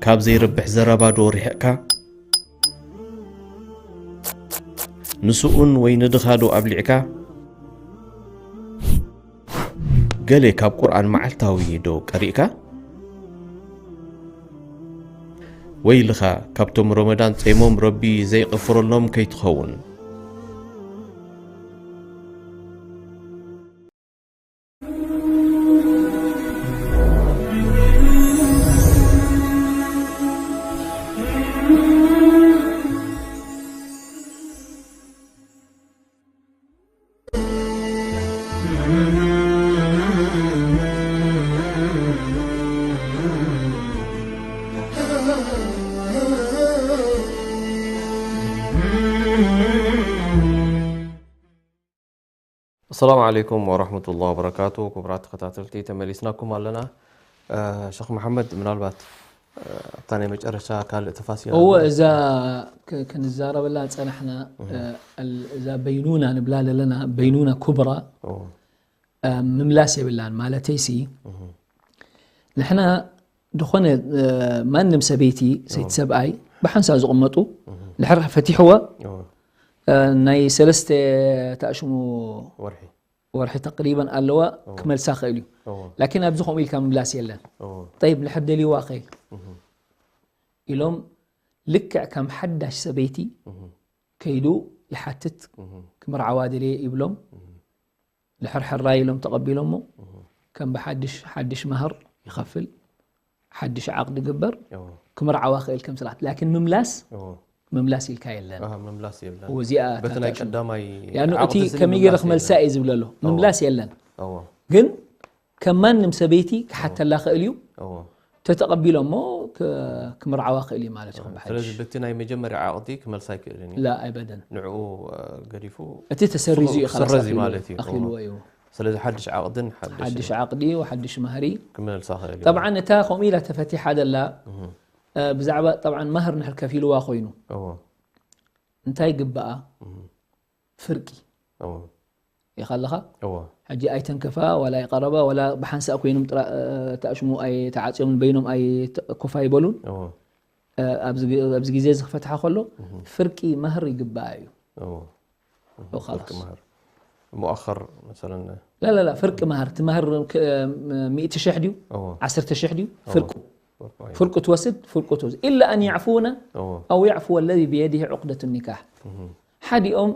ካብ ዘይረብሕ ዘረባ ዶ ርሒቕካ? ንስኡን ወይ ንድኻ ዶ ኣብሊዕካ? ገለ ካብ ቁርኣን መዓልታዊ ዶ ቀሪእካ? ወይልኻ፣ ካብቶም ረመዳን ጸይሞም ረቢ ዘይቕፍረሎም ከይትኸውን። ሰላም ዓለይኩም ወራህመቱላሂ ወበረካቱ። ክቡራት ተኸታተልቲ፣ ተመሊስናኩም ኣለና። እ፣ ሸኽ መሓመድ፣ ምናልባት፣ እ፣ ኣብታ ናይ መጨረሻ ካልእ ተፋሲር እወ ኣለዋ? እዛ ክ- ክንዛረበላ ጸናሕና። እ፣ እል- እዛ በይኑና ንብላ ዘለና በይኑና ኩብራ እዎ። እ፣ ምምላስ የብላን ማለተይሲ። ንሕና ዝኾነ እ፣ ማንም ሰበይቲ ሰይቲ ሰብኣይ ብሓንሳ ዝቕመጡ ድሕር ፈቲሕዎ እዎ። እ፣ ናይ ሰለስተ ተኣሽሙ ወርሒ ወርሒ ተቅሪበን ኣለዋ ክመልሳ ክእል እዩ። እዎ። ላኪን ኣብዚ ከምኡ ኢልካ ምምላስ የለን። እዎ። ጠይብ ንድሕር ደልይዋ ከ ኢሎም ልክዕ ከም ሓዳሽ ሰበይቲ ከይዱ ይሓትት። ክምርዓዋ ደልየ ይብሎም። ድሕር ሕራይ ኢሎም ተቐቢሎሞ ከም ብሓድሽ ሓድሽ መህር ይኸፍል፣ ሓድሽ ዓቕዲ ግበር፣ እዎ። ክምርዓዋ ክእል ከም ስላት። ላኪን ምምላስ እዎ። ምምላስ ኢልካ የለን። ኣሃ፣ ምምላስ የብላን። እዚኣ በቲ ናይ ታታሽሙ። ቀዳማይ ያኑ ዓቕዲ እቲ ስኒ ከመይ ገይረ ምምላስ ክመልሳ የለን። እየ ዝብለሎ። ምምላስ የለን። እዎ። ግን ከም ማንም ሰበይቲ ክሓተላ ክእል እዩ። እዎ። ተተቐቢሎሞ ክ- ክምርዓዋ ክእል እዩ ማለት እዩ። ብሓድሽ ስለዚ በቲ ናይ መጀመርያ ዓቕዲ ክመልሳ ኣይክእልን እዩ። ላ ኣይበደን። ንዕኡ፣ እ፣ ገዲፉ እቲ ተሰሪዙ እዩ ክስረዝ እዩ ኣኺሉ- ማለት እዩ። ኣኺልዎ እዎ። እዩ። ስለዚ ሓድሽ ዓቕድን ሓድሽ ሓድሽ ዓቕዲ ሓድሽ መህሪ ክመልሳ ክእል እዩ። ጠብዓን እታ ከምኡ ኢላ ተፈቲሓ ደላ እ፣ ብዛዕባ ጠብዓን መህር ንሕር ከፊልዋ ኮይኑ እዎ። እንታይ ግብኣ? ፍርቂ እዎ። ኢኻ ኣለኻ። እዎ። ሕጂ ኣይተንከፋ ዋላ ኣይቀረባ ዋላ ብሓንሳእ ኮይኖም ጥራ- እ፣ ተኣሽሙ ኣይተዓፅዮምን በይኖም ኣይተ- ኮፍ ኣይበሉን። እዎ። እ፣ ኣብዚ ግ- ኣብዚ ግዜ እዚ ክፈትሓ ከሎ ፍርቂ መህር ይግብኣ እዩ። እዎ። ወኻላስ። ፍርቂ መህር። ሙኣኸር መሰለን። ላላላ ፍርቂ መህር እቲ መህር ክ- ሚእቲ ሽሕ ድዩ? እዎ። ዓሰርተ ሽሕ ድዩ? ፍርቁ ፍርቁ እዩ። ፍርቁ ትወስድ ፍርቁ ትወስድ ኢላ ኣን ያዕፉና እዎ። ኣው ያዕፉ ወለዚ ብየዲህ ዑቅደቱ ኒካሕ። ሓዲኦም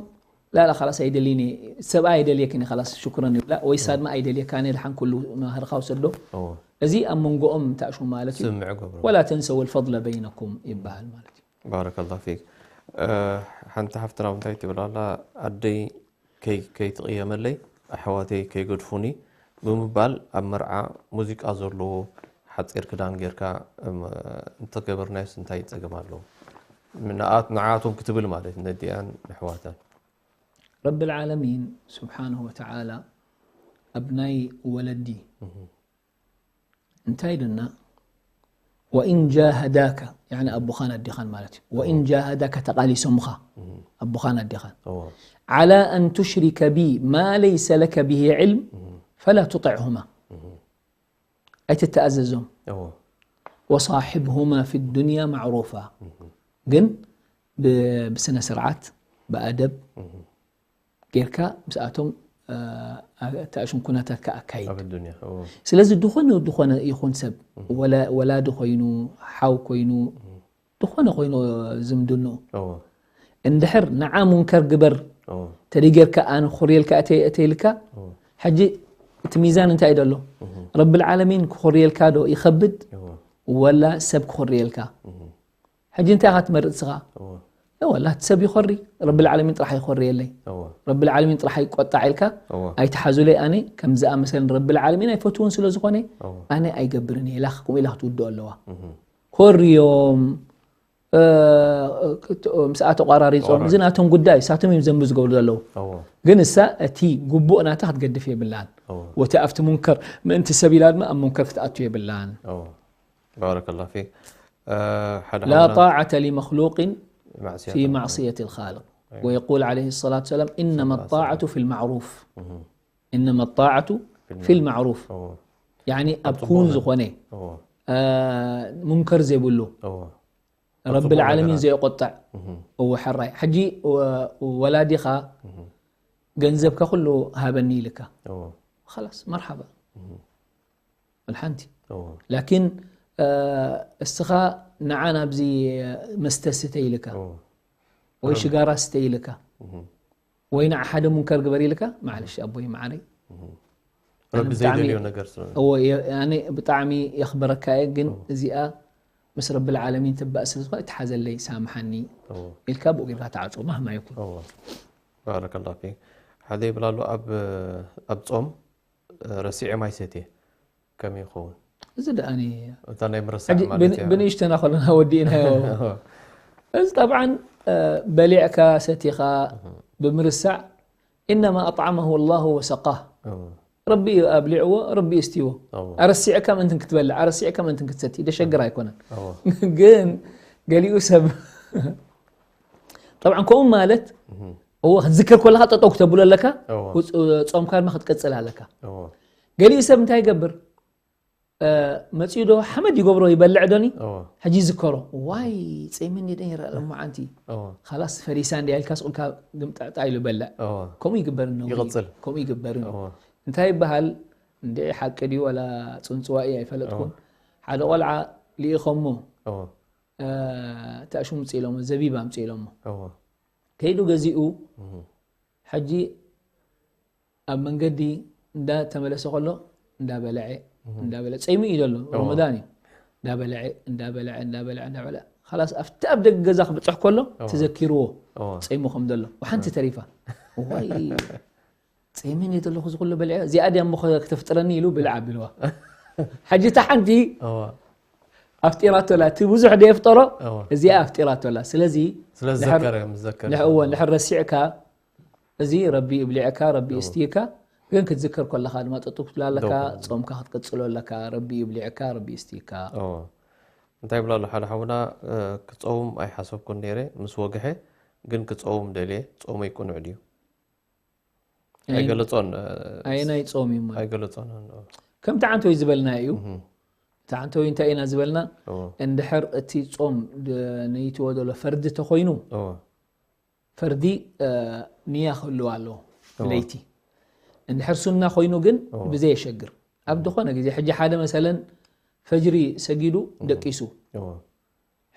ላላ ካላስ ኣይደልይኒ ሰብኣይ ኣይደልየክኒ ካላስ ሽኩረን ይብላ ወይ ሳድማ ኣይደልየካኒ ድሓን ኩሉ መህርካ ውሰዶ። እዎ። እዚ ኣብ መንጎኦም ተኣሽሙ ማለት እዩ። ስምምዕ ገብሩ። ወላ ተንሰው ልፈضለ በይነኩም ይበሃል ማለት እዩ። ባረከላሁ ፊክ። እ፣ ሓንቲ ሓፍትና እንታይ ትብል ኣላ? ኣደይ ከይ- ከይትቕየመለይ ኣሕዋተይ ከይገድፉኒ ብምባል ኣብ መርዓ ሙዚቃ ዘለዎ ሓፂር ክዳን ጌርካ፣ እም፣ እንተገበርናዮስ እንታይ ፀገም ኣለዎ? ንኣት- ንዓቶም ክትብል ማለት ነዲኣን ንሕዋተን። ረብል ዓለሚን ስብሓንሁ ወተዓላ ኣብ ናይ ወለዲ እንታይ ድና ወኢን ጃሃዳካ ያኒ ኣቦኻን ኣዴኻን ማለት እዩ። ወኢን ጃሃዳካ ተቃሊሶምኻ ኣቦኻን ኣዴኻን እዎ። ዓላ ኣን ቱሽሪከ ቢ ማ ለይሰ ለከ ብሂ ዕልም ፈላ ቱጢዕሁማ ኣይትተኣዘዞም። እዎ። ወሳሒብሁማ ፊ ዱንያ ማዕሩፋ ግን ብ- ብስነ ስርዓት ብኣደብ ጌርካ ምስኣቶም እ፣ ኣተኣሽም ኩነታትካ ኣካይድ። ኣብ ዱንያ። እዎ። ስለዚ ዝኾነ ዝኾነ ይኹን ሰብ ወላ- ወላዲ ኮይኑ ሓው ኮይኑ ዝኾነ ኮይኑ ዝምድንኡ እዎ። እንድሕር ንዓ ሙንከር ግበር እዎ። ተደይ ጌርካ ኣነ ክኾርየልካ እተ- እተይልካ ሕጂ እቲ ሚዛን እንታይ እዩ ደሎ? ረብል ዓለሚን ክኾርየልካ ዶ ይኸብድ እዎ። ወላ ሰብ ክኾርየልካ? ሕጂ እንታይ ኢኻ ትመርጽ ስኻ? እዎ። ወላ እቲ ሰብ ይኾሪ ረብል ዓለሚን ጥራሕ ይኾርየለይ እዎ። ረብል ዓለሚን ጥራሕ ይቆጣዕ ኢልካ እዎ። ኣይትሓዙለይ ኣነ ከም ዝኣመሰለን ረብል ዓለሚን ኣይፈትውን ስለ ዝኾነ እዎ። ኣነ ኣይገብርን እየ ኢላ ከምኡ ኢላ ክትውድኦ ኣለዋ። ኮርዮም እ፣ ክት- ምስኣ ተቋራሪፆም ተቋራሪፆም። እዚ ናቶም ጉዳይ ሳቶም እዮም ዘንቢ ዝገብሩ ዘለዉ። እዎ። ግን እሳ እቲ ግቡእ ናታ ክትገድፍ የብላን። እዎ። ወቲ ኣብቲ ሙንከር ምእንቲ ሰብ ኢላ ድማ ኣብ ሙንከር ክትኣቱ የብላን። እዎ። ባረከላሁ ፊክ። እ፣ ሓደ لا ሓውና طاعة لمخلوق ማዕስያ في معصية الخالق ويقول عليه الصلاة والسلام إنما الطاعة في المعروف إنما الطاعة في المعروف እዎ። يعني ኣብ ክውን ዝኾነ እዎ። እ፣ ሙንከር ዘይብሉ እዎ። ረብል ዓለሚን ዘየቆጥዕ እዎ ሕራይ ሕጂ ወ- ወላዲኻ ገንዘብካ ኩሉ ሃበኒ ኢልካ እዎ። خلاص መርሓባ ሓንቲ እዎ። ላኪን እ፣ እስኻ ንዓ ናብዚ መስተ ስተ ኢልካ እዎ። ወይ ሽጋራ ስተ ኢልካ ወይ ንዓ ሓደ ሙንከር ግበር ኢልካ ማዕለሽ ኣቦይ ማዓረይ ረቢ ብጣዕሚ- ዘይደልዮ ነገር ስለ እዎ የ- ኣነ ብጣዕሚ የኽብረካ እየ ግን እዚኣ ምስ ረብል ዓለሚን ትባእ ስለ ዝኾነ ትሓዘለይ ሳምሓኒ እዎ። ኢልካ ብኡ ጌርካ ተዓፅዎ ማህማ ይኩን። እዎ። ባረከላሁ ፊክ። ሓደ ይብል ኣሎ ኣብ ኣብ ጾም ረሲዐ ማይ ሰትየ ከመይ ይኸውን? እዚ ደኣኒ እታ ናይ ምርሳዕ ሕጂ ማለት ብን- እያ። ብንእሽተና ከለና ወዲእናዮ። እዚ ጠብዓን እ፣ በሊዕካ ሰቲኻ ብምርሳዕ إنما أطعمه الله وسقاه. እዎ ረቢ እዩ ኣብሊዕዎ፣ ረቢ እዩ እስትይዎ። እዎ ኣረሲዕካ ምእንትን ክትበልዕ፣ ኣረሲዕካ ምእንትን ክትሰቲ ደሸግር ኣይኮነን። እዎ ግን ገሊኡ ሰብ ጠብዓ ከምኡ ማለት እዎ ክትዝክር ከለካ ጠጠው ክተብሎ ኣለካ። እዎ ጾምካ ድማ ክትቀጽል ኣለካ። እዎ ገሊኡ ሰብ እንታይ ይገብር? መጺኡ ዶ ሓመድ ይገብሮ ይበልዕ ዶኒ? እዎ ሕጂ ይዝከሮ። ዋይ ጸይመኒ ደን ይረኣ ለማዓንቲ እዎ ካላስ ፈሪሳ እንዲያ ኢልካ ስቑልካ ግምጣዕጣ ኢሉ በልዕ። እዎ ከምኡ ይግበር ነው። ይቕጽል። ከምኡ ይግበር ነው። እዎ እንታይ ይበሃል? እንደ ሓቂ ድዩ ወላ ጽንጽዋኢ ኣይፈለጥኩን። ሓደ ቆልዓ ልኢኸሞ እዎ ተኣሽሙ ምጽእ ኢሎሞ ዘቢብ ኣምጽእ ኢሎሞ እዎ ከይዱ ገዚኡ እህ ሕጂ ኣብ መንገዲ እንዳ ተመለሰ ከሎ እንዳ በለዐ እንዳ በለ ጸይሙ እዩ ዘሎ። ረመዳን እዩ። እንዳ በለዐ እንዳ በለዐ እንዳ በለዐ እንዳ በለዐ ካላስ ኣብቲ ኣብ ደገ ገዛ ክብጽሕ ከሎ ተዘኪርዎ እዎ ጸይሙ ከም ዘሎ። ወሓንቲ ተሪፋ ዋይ ጸይመን እየ ዘለኹ ዝኩሉ በልዐ እዚኣ ድያ እሞ ከተፍጥረኒ ኢሉ ብልዓ ኣቢልዋ። ሕጂ እታ ሓንቲ እዎ ኣፍጢራቶላ እቲ ብዙሕ ደየፍጠሮ እዎ እዚኣ ኣፍጢራቶላ። ስለዚ ስለ ዝዘከረ ምስ ዘከረ እዎ እንድሕር ረሲዕካ እዚ ረቢ ይብሊዕካ ረቢ ይስትይካ። ግን ክትዝከር ከለካ ድማ ጠጡ ክትብላ ኣለካ። ጾምካ ክትቀጽሎ ኣለካ። ረቢ ይብሊዕካ ረቢ ይስትይካ። እዎ እንታይ ይብላ ኣሎ ሓደ ሓውና ክፀውም ኣይሓሰብኩን ነይረ ምስ ወግሐ ግን ክፀውም ደልየ ፆመይ ቅኑዕ ድዩ ኣይገለፆን ኣየናይ ጾም እዩ ማለት ኣይገለፆን ከምቲ ዓንተወይ ዝበልና እዩ። እህ እቲ ዓንተወይ እንታይ ኢና ዝበልና? እዎ እንድሕር እቲ ጾም ድ- ነይትዎ ዘሎ ፈርዲ ተኮይኑ እዎ ፈርዲ እ፣ ንያ ክህልዋ ኣለዎ ለይቲ። እንድሕር ሱና ኮይኑ ግን እዎ። ብዘየሸግር ኣብ ዝኾነ ግዜ ሕጂ ሓደ መሰለን ፈጅሪ ሰጊዱ ደቂሱ እዎ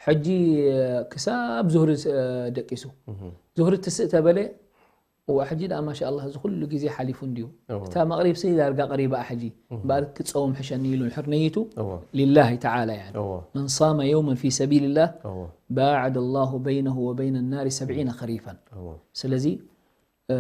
ሕጂ እ፣ ክሳብ ዙህሪ እ፣ ደቂሱ እህ ዙህሪ ትስእ ተበለ እዋ ሕጂ ደኣ ማሻ ኣላህ እዚ ኩሉ ግዜ ሓሊፉ እንድዩ። እዎ እታ መቕሪብ ሲ ዳርጋ ቀሪባ ሕጂ እምበኣር ክፀውም ሕሸኒ ኢሉ እንድሕር ነይቱ እዎ ሊላሂ ተዓላ ያኒ እዎ መን ሳመ የውመን ፊ ሰቢልላህ እዎ ባዓደ ላሁ በይነሁ ወበይነ ናሪ ሰብዒነ ከሪፈን። እዎ ስለዚ እ፣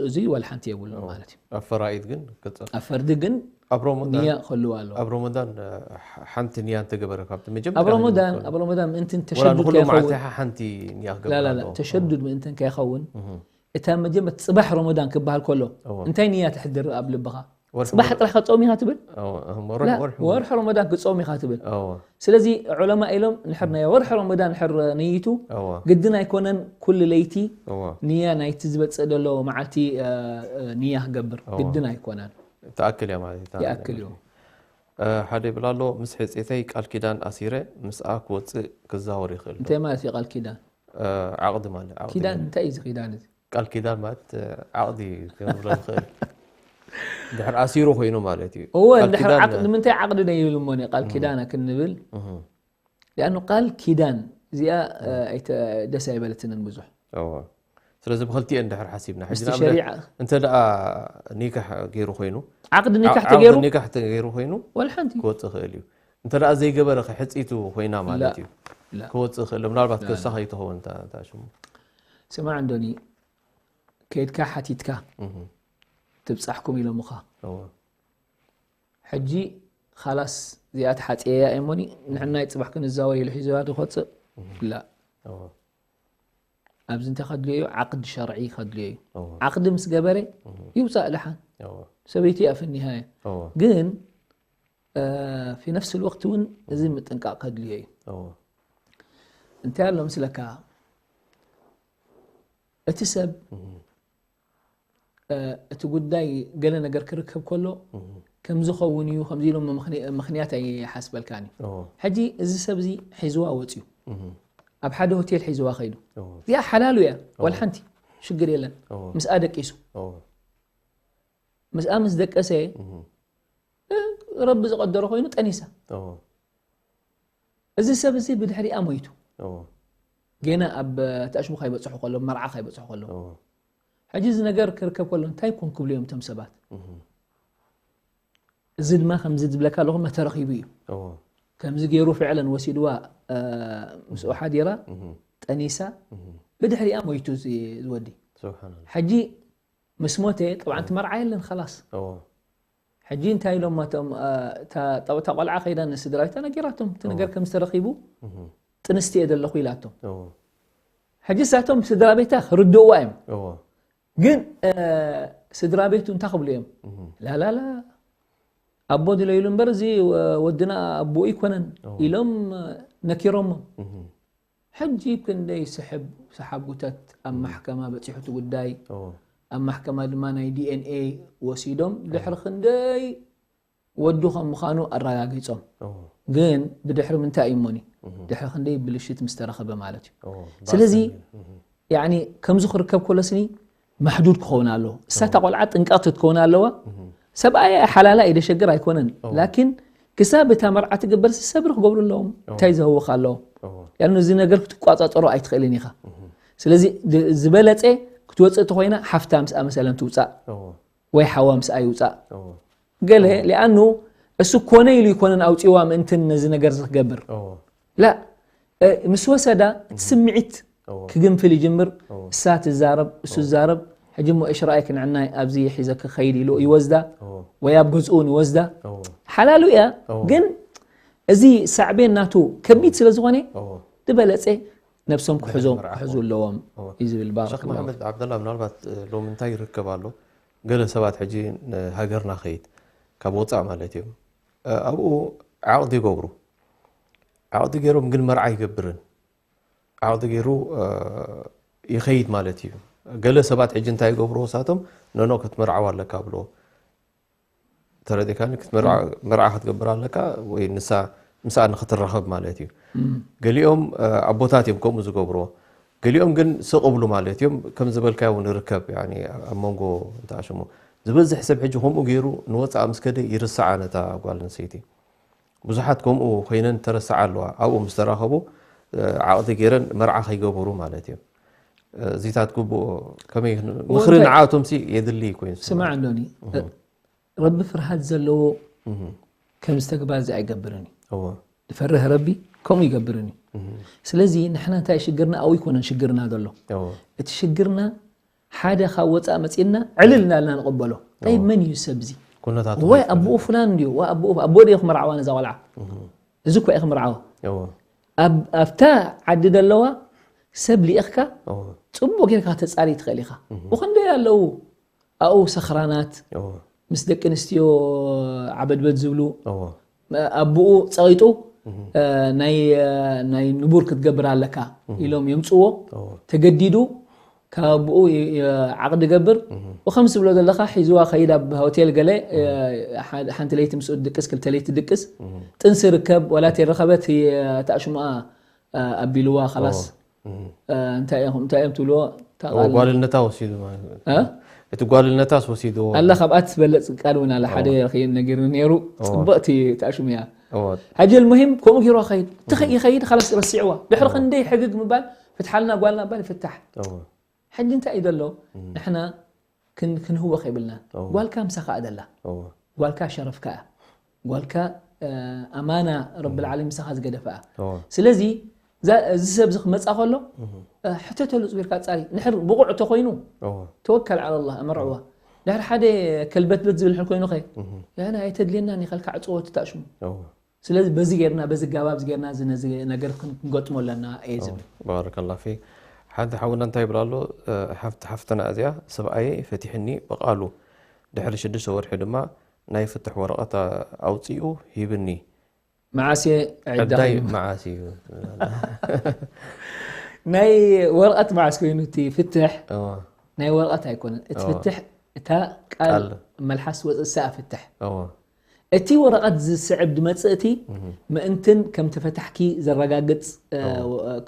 እዚ ዋላ ሓንቲ የብሉን ማለት እዩ። ኣብ ፈራኢድ ግን ክፀ ኣብ ፈርዲ ግን ኣብ ሮመዳን ንያ ክህልዋ ኣለዎ። ኣብ ሮመዳን እ፣ ሓ- ሓንቲ ንያ እንተገበረ ካብቲ ኣብ መጀመርያ ሮመዳን ኣብ ሮመዳን ምእንትን ወላ ንኩሉ ተሸዱድ መዓልቲ ከይኸውን ሓንቲ ንያ ክገብር ላላላ ኣለዎ። ተሸዱድ ምእንትን ከይኸውን እህ እታ መጀመርያ ጽባሕ ሮመዳን ክበሃል ከሎ እዎ። እንታይ ንያ ተሕድር ኣብ ልብኻ? ወርሒ ጽባሕ ሞላ- ጥራሕ ከጾም ኢኻ ትብል? እዎ፣ እህ፣ ላ፣ ወርሒ ወርሒ ሮመዳን ክጾም ኢኻ ትብል። እዎ ስለዚ ዑለማ ኢሎም ንሕር ናይ ወርሒ ሮመዳን ንሕር ነይቱ እዎ ግድን ኣይኮነን ኩሉ ለይቲ እዎ ንያ ናይቲ ዝበጽእ ዘሎ መዓልቲ እ፣ እ፣ ንያ ክገብር እዎ። ግድን ኣይኮነን። ትኣክል እያ ማለት እዩ። ይኣክል እዩ። እ፣ ሓደ ይብል ኣሎ ምስ ሕፅተይ ቃል ኪዳን ኣሲረ ምስኣ ክወፅእ ክዛወር ይኽእል ዶ? እንታይ ማለት እዩ ቃል ኪዳን? እ፣ ዓቕዲ ማለት ዓቕዲ ኪዳን ማለት- እንታይ እዩ እዚ ኪዳን እዚ? ቃል ኪዳን ማለት እ፣ ዓቕዲ ክንብሎ ንኽእል ድሕር ኣሲሩ ኮይኑ ማለት እዩ። እወ ቃል እንድሕር ኪዳን- ዓቕዲ ንምንታይ ዓቕዲ ነው ይብል እሞ እኔ ቃል ኪዳን ክንብል እህ፣ ሊኣኑ ቃል ኪዳን እዚኣ እ፣ ኣይተ- ደስ ኣይበለትንን ብዙሕ እዎ። ስለዚ ብክልቲኤን ድሕር ሓሲብና ሕጂ ምስቲ ንኣብነት ሸሪዓ እንተ ደኣ ኒካሕ ገይሩ ኮይኑ ዓቕዲ ኒካሕ ዓ- ተገይሩ ዓቕዲ ኒካሕ ተገይሩ ኮይኑ ወላ ሓንቲ ክወፅእ ይኽእል እዩ። እንተ ደኣ ዘይገበረ ከሕፂቱ ኮይና ማለት እዩ ላ። ክወፅእ ይኽእል ምናልባት ከሳ ከይትኸውን እታ እታ ሽሙ ስማዕ እንዶኒ ከይድካ ሓቲትካ እህ፣ ትብፃሕኩም ኢሎምኻ እዎ ሕጂ ካላስ እዚኣ ተሓፅየያ እሞኒ ንሕናይ ፅባሕ ክንዛወር ኢሉ ሒዝዋ ዝኸፅእ ላ እዎ ኣብዚ እንታይ ከድልዮ እዩ? ዓቕዲ ሸርዒ ከድልዮ እዩ። እዎ ዓቕዲ ምስ ገበረ ይውፃእ ልሓን እዎ ሰበይቲ ኣፍኒሃ እያ። እዎ ግን ፊ ነፍስ ልወቅት እውን እዚ ምጥንቃቕ ከድልዮ እዩ። እዎ እንታይ ኣሎ ምስለካ እቲ ሰብ እህ፣ እቲ ጉዳይ ገለ ነገር ክርከብ ከሎ እህ፣ ከምዚ ኸውን እዩ ከምዚ ኢሎም ምኽንያት ኣይሓስበልካን እዩ። እዎ ሕጂ እዚ ሰብ እዚ ሒዝዋ ወፅዩ እህ፣ ኣብ ሓደ ሆቴል ሒዝዋ ከይዱ እዎ እዚኣ ሓላሉ እያ ዋላ ሓንቲ ሽግር የለን። እዎ ምስኣ ደቂሱ እዎ ምስኣ ምስ ደቀሰ እህ፣ ረቢ ዝቐደሮ ኮይኑ ጠኒሳ እዎ እዚ ሰብ እዚ ብድሕሪኣ ሞይቱ እዎ ጌና ኣብ ተኣሽሙ ካይበፅሑ ከሎ መርዓ ካይበፅሑ ከሎ እዎ ሕጂ እዚ ነገር ክርከብ ከሎ እንታይ ኮን ክብሉ እዮም እቶም ሰባት? እህ፣ እዚ ድማ ከምዚ ዝብለካ ኣለኹ መተረኺቡ እዩ እዎ ከምዚ ገይሩ ፍዕለን ወሲድዋ እ፣ ምስኡ ሓዲራ እህ፣ ጠኒሳ እህ፣ ብድሕሪኣ ሞይቱ እዚ ዝወዲ ስብሓንላ ሕጂ ምስ ሞተ ጠብዓ እቲ መርዓ የለን ኸላስ እዎ ሕጂ እንታይ ኢሎም እቶም እ፣ እታ ጠ- እታ ቆልዓ ከይዳ ንስድራ ቤታ ነጊራቶም እቲ ነገር ከም ዝተረኺቡ እህ፣ ጥንስቲ እየ ዘለኹ ኢላቶም እዎ ሕጂ እሳቶም ስድራ ቤታ ክርድእዋ እዮም እዎ ግን ስድራ ቤቱ እንታይ ክብሉ እዮም? ላላላ፣ ኣቦ ድለይሉ እምበር እዚ ወድና ኣቦኡ ኣይኮነን ኢሎም ነኪሮሞ። ሕጂ ክንደይ ስሕብ ሰሓብ ጉተት ኣብ ማሕከማ በፂሑ እቲ ጉዳይ። ኣብ ማሕከማ ድማ ናይ ዲኤንኤ ወሲዶም ድሕሪ ክንደይ ወዱ ከም ምዃኑ ኣረጋጊጾም። ግን ብድሕሪ ምንታይ እዩ እሞኒ? ድሕሪ ክንደይ ብልሽት ምስ ተረኸበ ማለት እዩ። ስለዚ ያኒ ከምዚ ክርከብ ከሎ ስኒ ማሕዱድ ክኸውን ኣለዎ። እሳታ ቆልዓ ጥንቃቕቲ ክትከውን ኣለዋ። ሰብኣያ ሓላላ እዩ ደሸግር ኣይኮነን። ላኪን ክሳብ እታ መርዓ ትግበር ሰብሪ ክገብሩ ኣለዎም። እንታይ ዘህውኽ ኣለዎ? ያኑ እዚ ነገር ክትቋጻጸሮ ኣይትኽእልን ኢኻ። ስለዚ ድ- ዝበለጸ ክትወፅእ ተኮይና ሓፍታ ምስኣ መሰለን ትውፃእ ወይ ሓዋ ምስኣ ይውፃእ። ገለ ሊኣኑ እሱ ኮነ ኢሉ ይኮነን ኣውፂዋ ምእንትን ነዚ ነገር ዝገብር ላ እ፣ ምስ ወሰዳ እቲ ስምዒት ክግንፍል ይጅምር። እሳ ትዛረብ እሱ ትዛረብ። ሕጂ እሞ እሽ ረኣይ ክንዕናይ ኣብዚ ሒዘ ክኸይድ ኢሉ ይወስዳ ወይ ኣብ ገዝኡ እውን ይወስዳ። ሓላሉ እያ ግን እዚ ሳዕቤን ናቱ ከቢድ ስለ ዝኾነ ዝበለፀ ነብሶም ክሕዞም ክሕዙ ኣለዎም እዩ ዝብል። ባረክ ሸክ መሓመድ ዓብደላ ምናልባት እ፣ ሎም እንታይ ይርከብ ኣሎ? ገለ ሰባት ሕጂ ንሃገርና ኸይድ ካብ ወፃእ ማለት እዮም እ፣ ኣብኡ ዓቕዲ ይገብሩ። ዓቕዲ ገይሮም ግን መርዓ ይገብርን ዓቕዲ ገይሩ እ፣ ይኸይድ ማለት እዩ። ገለ ሰባት ሕጂ እንታይ ይገብሩ ወሳቶም? ነኖ ክትመርዓው ኣለካ ብሎ ተረዲእካኒ ክትመርዓ ክትገብር ኣለካ ወይ ንሳ ምስኣ ንክትራኸብ ማለት እዩ። ገሊኦም ኣቦታት እዮም ከምኡ ዝገብርዎ። ገሊኦም ግን ስቕ እብሉ ማለት እዮም። ከም ዝበልካዮ እውን ይርከብ ኣብ መንጎ እንተኣሽሙ ዝበዝሕ ሰብ ሕጂ ከምኡ ገይሩ ንወፃእ ምስ ከደ ይርስዓ ነታ ጓል ኣንስተይቲ። ብዙሓት ከምኡ ኮይነን ተረስዓ ኣለዋ። ኣብኡ ምስ ተራኸቡ ዓቕዲ ገይረን መርዓ ከይገበሩ ማለት እዮም። እዚታት ግቡእ ከመይ ምኽሪ ንዓኣቶም ሲ የድሊ ኮይኑ ስማዕ ኣሎኒ። ረቢ ፍርሃት ዘለዎ ከምዚ ተግባር እዚ ኣይገብርን እዩ። ዝፈርህ ረቢ ከምኡ ይገብርን እዩ። ስለዚ ንሕና እንታይ ሽግርና ኣብኡ ኣይኮነን ሽግርና ዘሎ። እቲ ሽግርና ሓደ ካብ ወፃእ መፂና ዕልል እናልና ንቕበሎ። ጠይብ መን እዩ ሰብ እዚ? ወይ ኣቦኡ ፍላን እንድዩ ኣቦኡ ድዩ ክምርዓዋ ነዛ ቆልዓ? እዚ እኳ እዩ ክምርዓዋ። ኣብታ ዓዲ ዘለዋ ሰብ ልኢኽካ ፅቡቅ ጌርካ ከተፃሪ ትኽእል ኢኻ። ብክንደይ ኣለዉ ኣብኡ ሰኽራናት ምስ ደቂ ኣንስትዮ ዓበድበድ ዝብሉ። ኣቦኡ ፀቂጡ ናይ ንቡር ክትገብር ኣለካ ኢሎም የምፅዎ። ተገዲዱ ካብ ኣቦኡ ዓቕዲ ገብር። ብከምስ ትብሎ ዘለካ ሒዝዋ ከይድ ኣብ ሆቴል ገለ ሓንቲ ለይቲ ምስኡ ድቅስ ክልተ ለይቲ ድቅስ ጥንሲ ርከብ ወላ ተይረኸበት ተኣሽሙኣ ኣቢልዋ። ኸላስ እንታይ እዮም እንታይ እዮም ትብልዎ? እታ ቃል ጓልነታ ወሲዱ ማለት እዩ። እ? እቲ ጓልነታስ ወሲድዎ። ኣላ ካብኣ ትበለፅ ቃል እውን ኣላ። ሓደ ኸይን ነጊርኒ ነይሩ። ፅብቕቲ ተኣሽሙ እያ። ሕጂ ልሙሂም ከምኡ ገይርዋ ኸይድ ትኸ ይኸይድ ኻላስ ረሲዕዋ። ድሕሪ ክንደይ ሕግግ ምባል ፍትሓልና ጓልና ባል ይፍታሕ። ሕጂ እንታይ እዩ ዘሎ? ንሕና ክን- ክንህወኽ የብልናን። ጓልካ ምሳኻ እያ ዘላ። ጓልካ ሸረፍካ እያ። ጓልካ ኣማና ረብል ዓለሚን ምሳኻ ዝገደፈ እያ። ስለዚ እዛ- እዚ ሰብ እዚ ክመፃ ከሎ ሕተተሉ ፅቢርካ ፃሪ ንሕር ብቑዕ እንተኮይኑ ተወከል ዓላ ላህ ኣመርዕዋ። ድሕሪ ሓደ ከልበትበት ዝብል ሕር ኮይኑ ኸ ያና ኣይተድልየናን ይኸልካ ዕፅወ ትታእሽሙ። ስለዚ በዚ ጌርና በዚ ጋባብ ዚ ጌርና እዚ ነዚ ነገር ክን- ክንገጥሞ ኣለና እየ ዝብል። ባረከላ ፊክ። ሓንቲ ሓውና እንታይ ይብል ኣሎ? ሓፍቲ ሓፍትና እዚኣ ሰብኣየ ፈቲሕኒ ብቃሉ ድሕሪ ሽዱሽተ ወርሒ ድማ ናይ ፍትሕ ወረቐት ኣውፂኡ ሂብኒ። መዓስ እየ ዕዳ ዕዳይ ኮይኑ? መዓስ እዩ? ናይ ወረቐት መዓስ ኮይኑ እቲ ፍትሕ እዋ። ናይ ወረቐት ኣይኮነን እቲ እዋ። ፍትሕ እታ ቃል ቃል። መልሓስ ወፅእ ሰኣ ፍትሕ እዋ። እቲ ወረቐት ዝስዕብ ድመፅእ እቲ ምእንትን ከም ተፈታሕኪ ዘረጋግፅ እ፣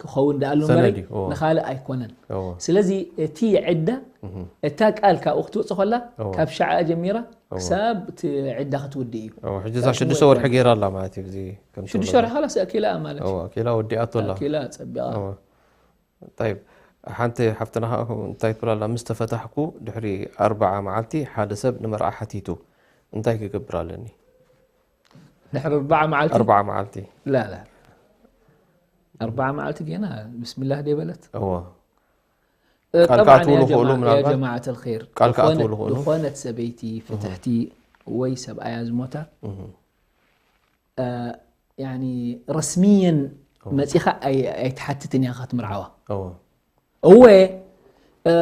ክኸውን ደኣሉ ሰነድ እምበረይ እዩ። እዎ። ንኻልእ ኣይኮነን። እዎ። ስለዚ እቲ ዕዳ እታ ቃል ካብኡ ክትወፅእ ከላ እዎ። ካብ ሸዓ ጀሚራ እዎ። ክሳብ እቲ ዕዳ ክትውድእ እዩ። እዎ፣ ሕጂ እዛ ሽዱሽተ ወርሒ ገይራ ኣላ ማለት እዩ። እዚ ከም ሽዱሽተ ወርሒ ትብሎ። ካላስ ኣኪላ ማለት እዩ። እዎ፣ ኣኪላ ወዲኣቶ ኣላ። ኣኪላ ፀቢቓ። እዎ። ጠይብ፣ ሓንቲ ሓፍትና ከዓ እንታይ ትብል ኣላ? ምስ ተፈታሕኩ ድሕሪ ኣርብዓ መዓልቲ ሓደ ሰብ ንመርዓ ሓቲቱ እንታይ ክገብር ኣለኒ? ድሕሪ ኣርብዓ መዓልቲ? ኣርብዓ መዓልቲ። ላ፣ ላ። ኣርብዓ መዓልቲ ጌና ብስሚላህ ደይ በለት። እዎ። እ፣ ቃል ጠብዓን ከኣትውሉ ያ ክእሉ ጀማ-፣ ያ ምናልባት? ጀማዓት ኣልኸይር፣ ቃል ከኣትውሉ ዝኾነ-፣ ክእሉ? ዝኾነት ሰበይቲ ፍትሕቲ ወይ ሰብኣያ ዝሞታ፣ እህ። እ፣ ያኒ ረስሚየን እዎ። መጺኻ ኣይ-፣ ኣይትሓትትን ኢኻ ክትምርዓዋ። እዎ። እወ፣ እ፣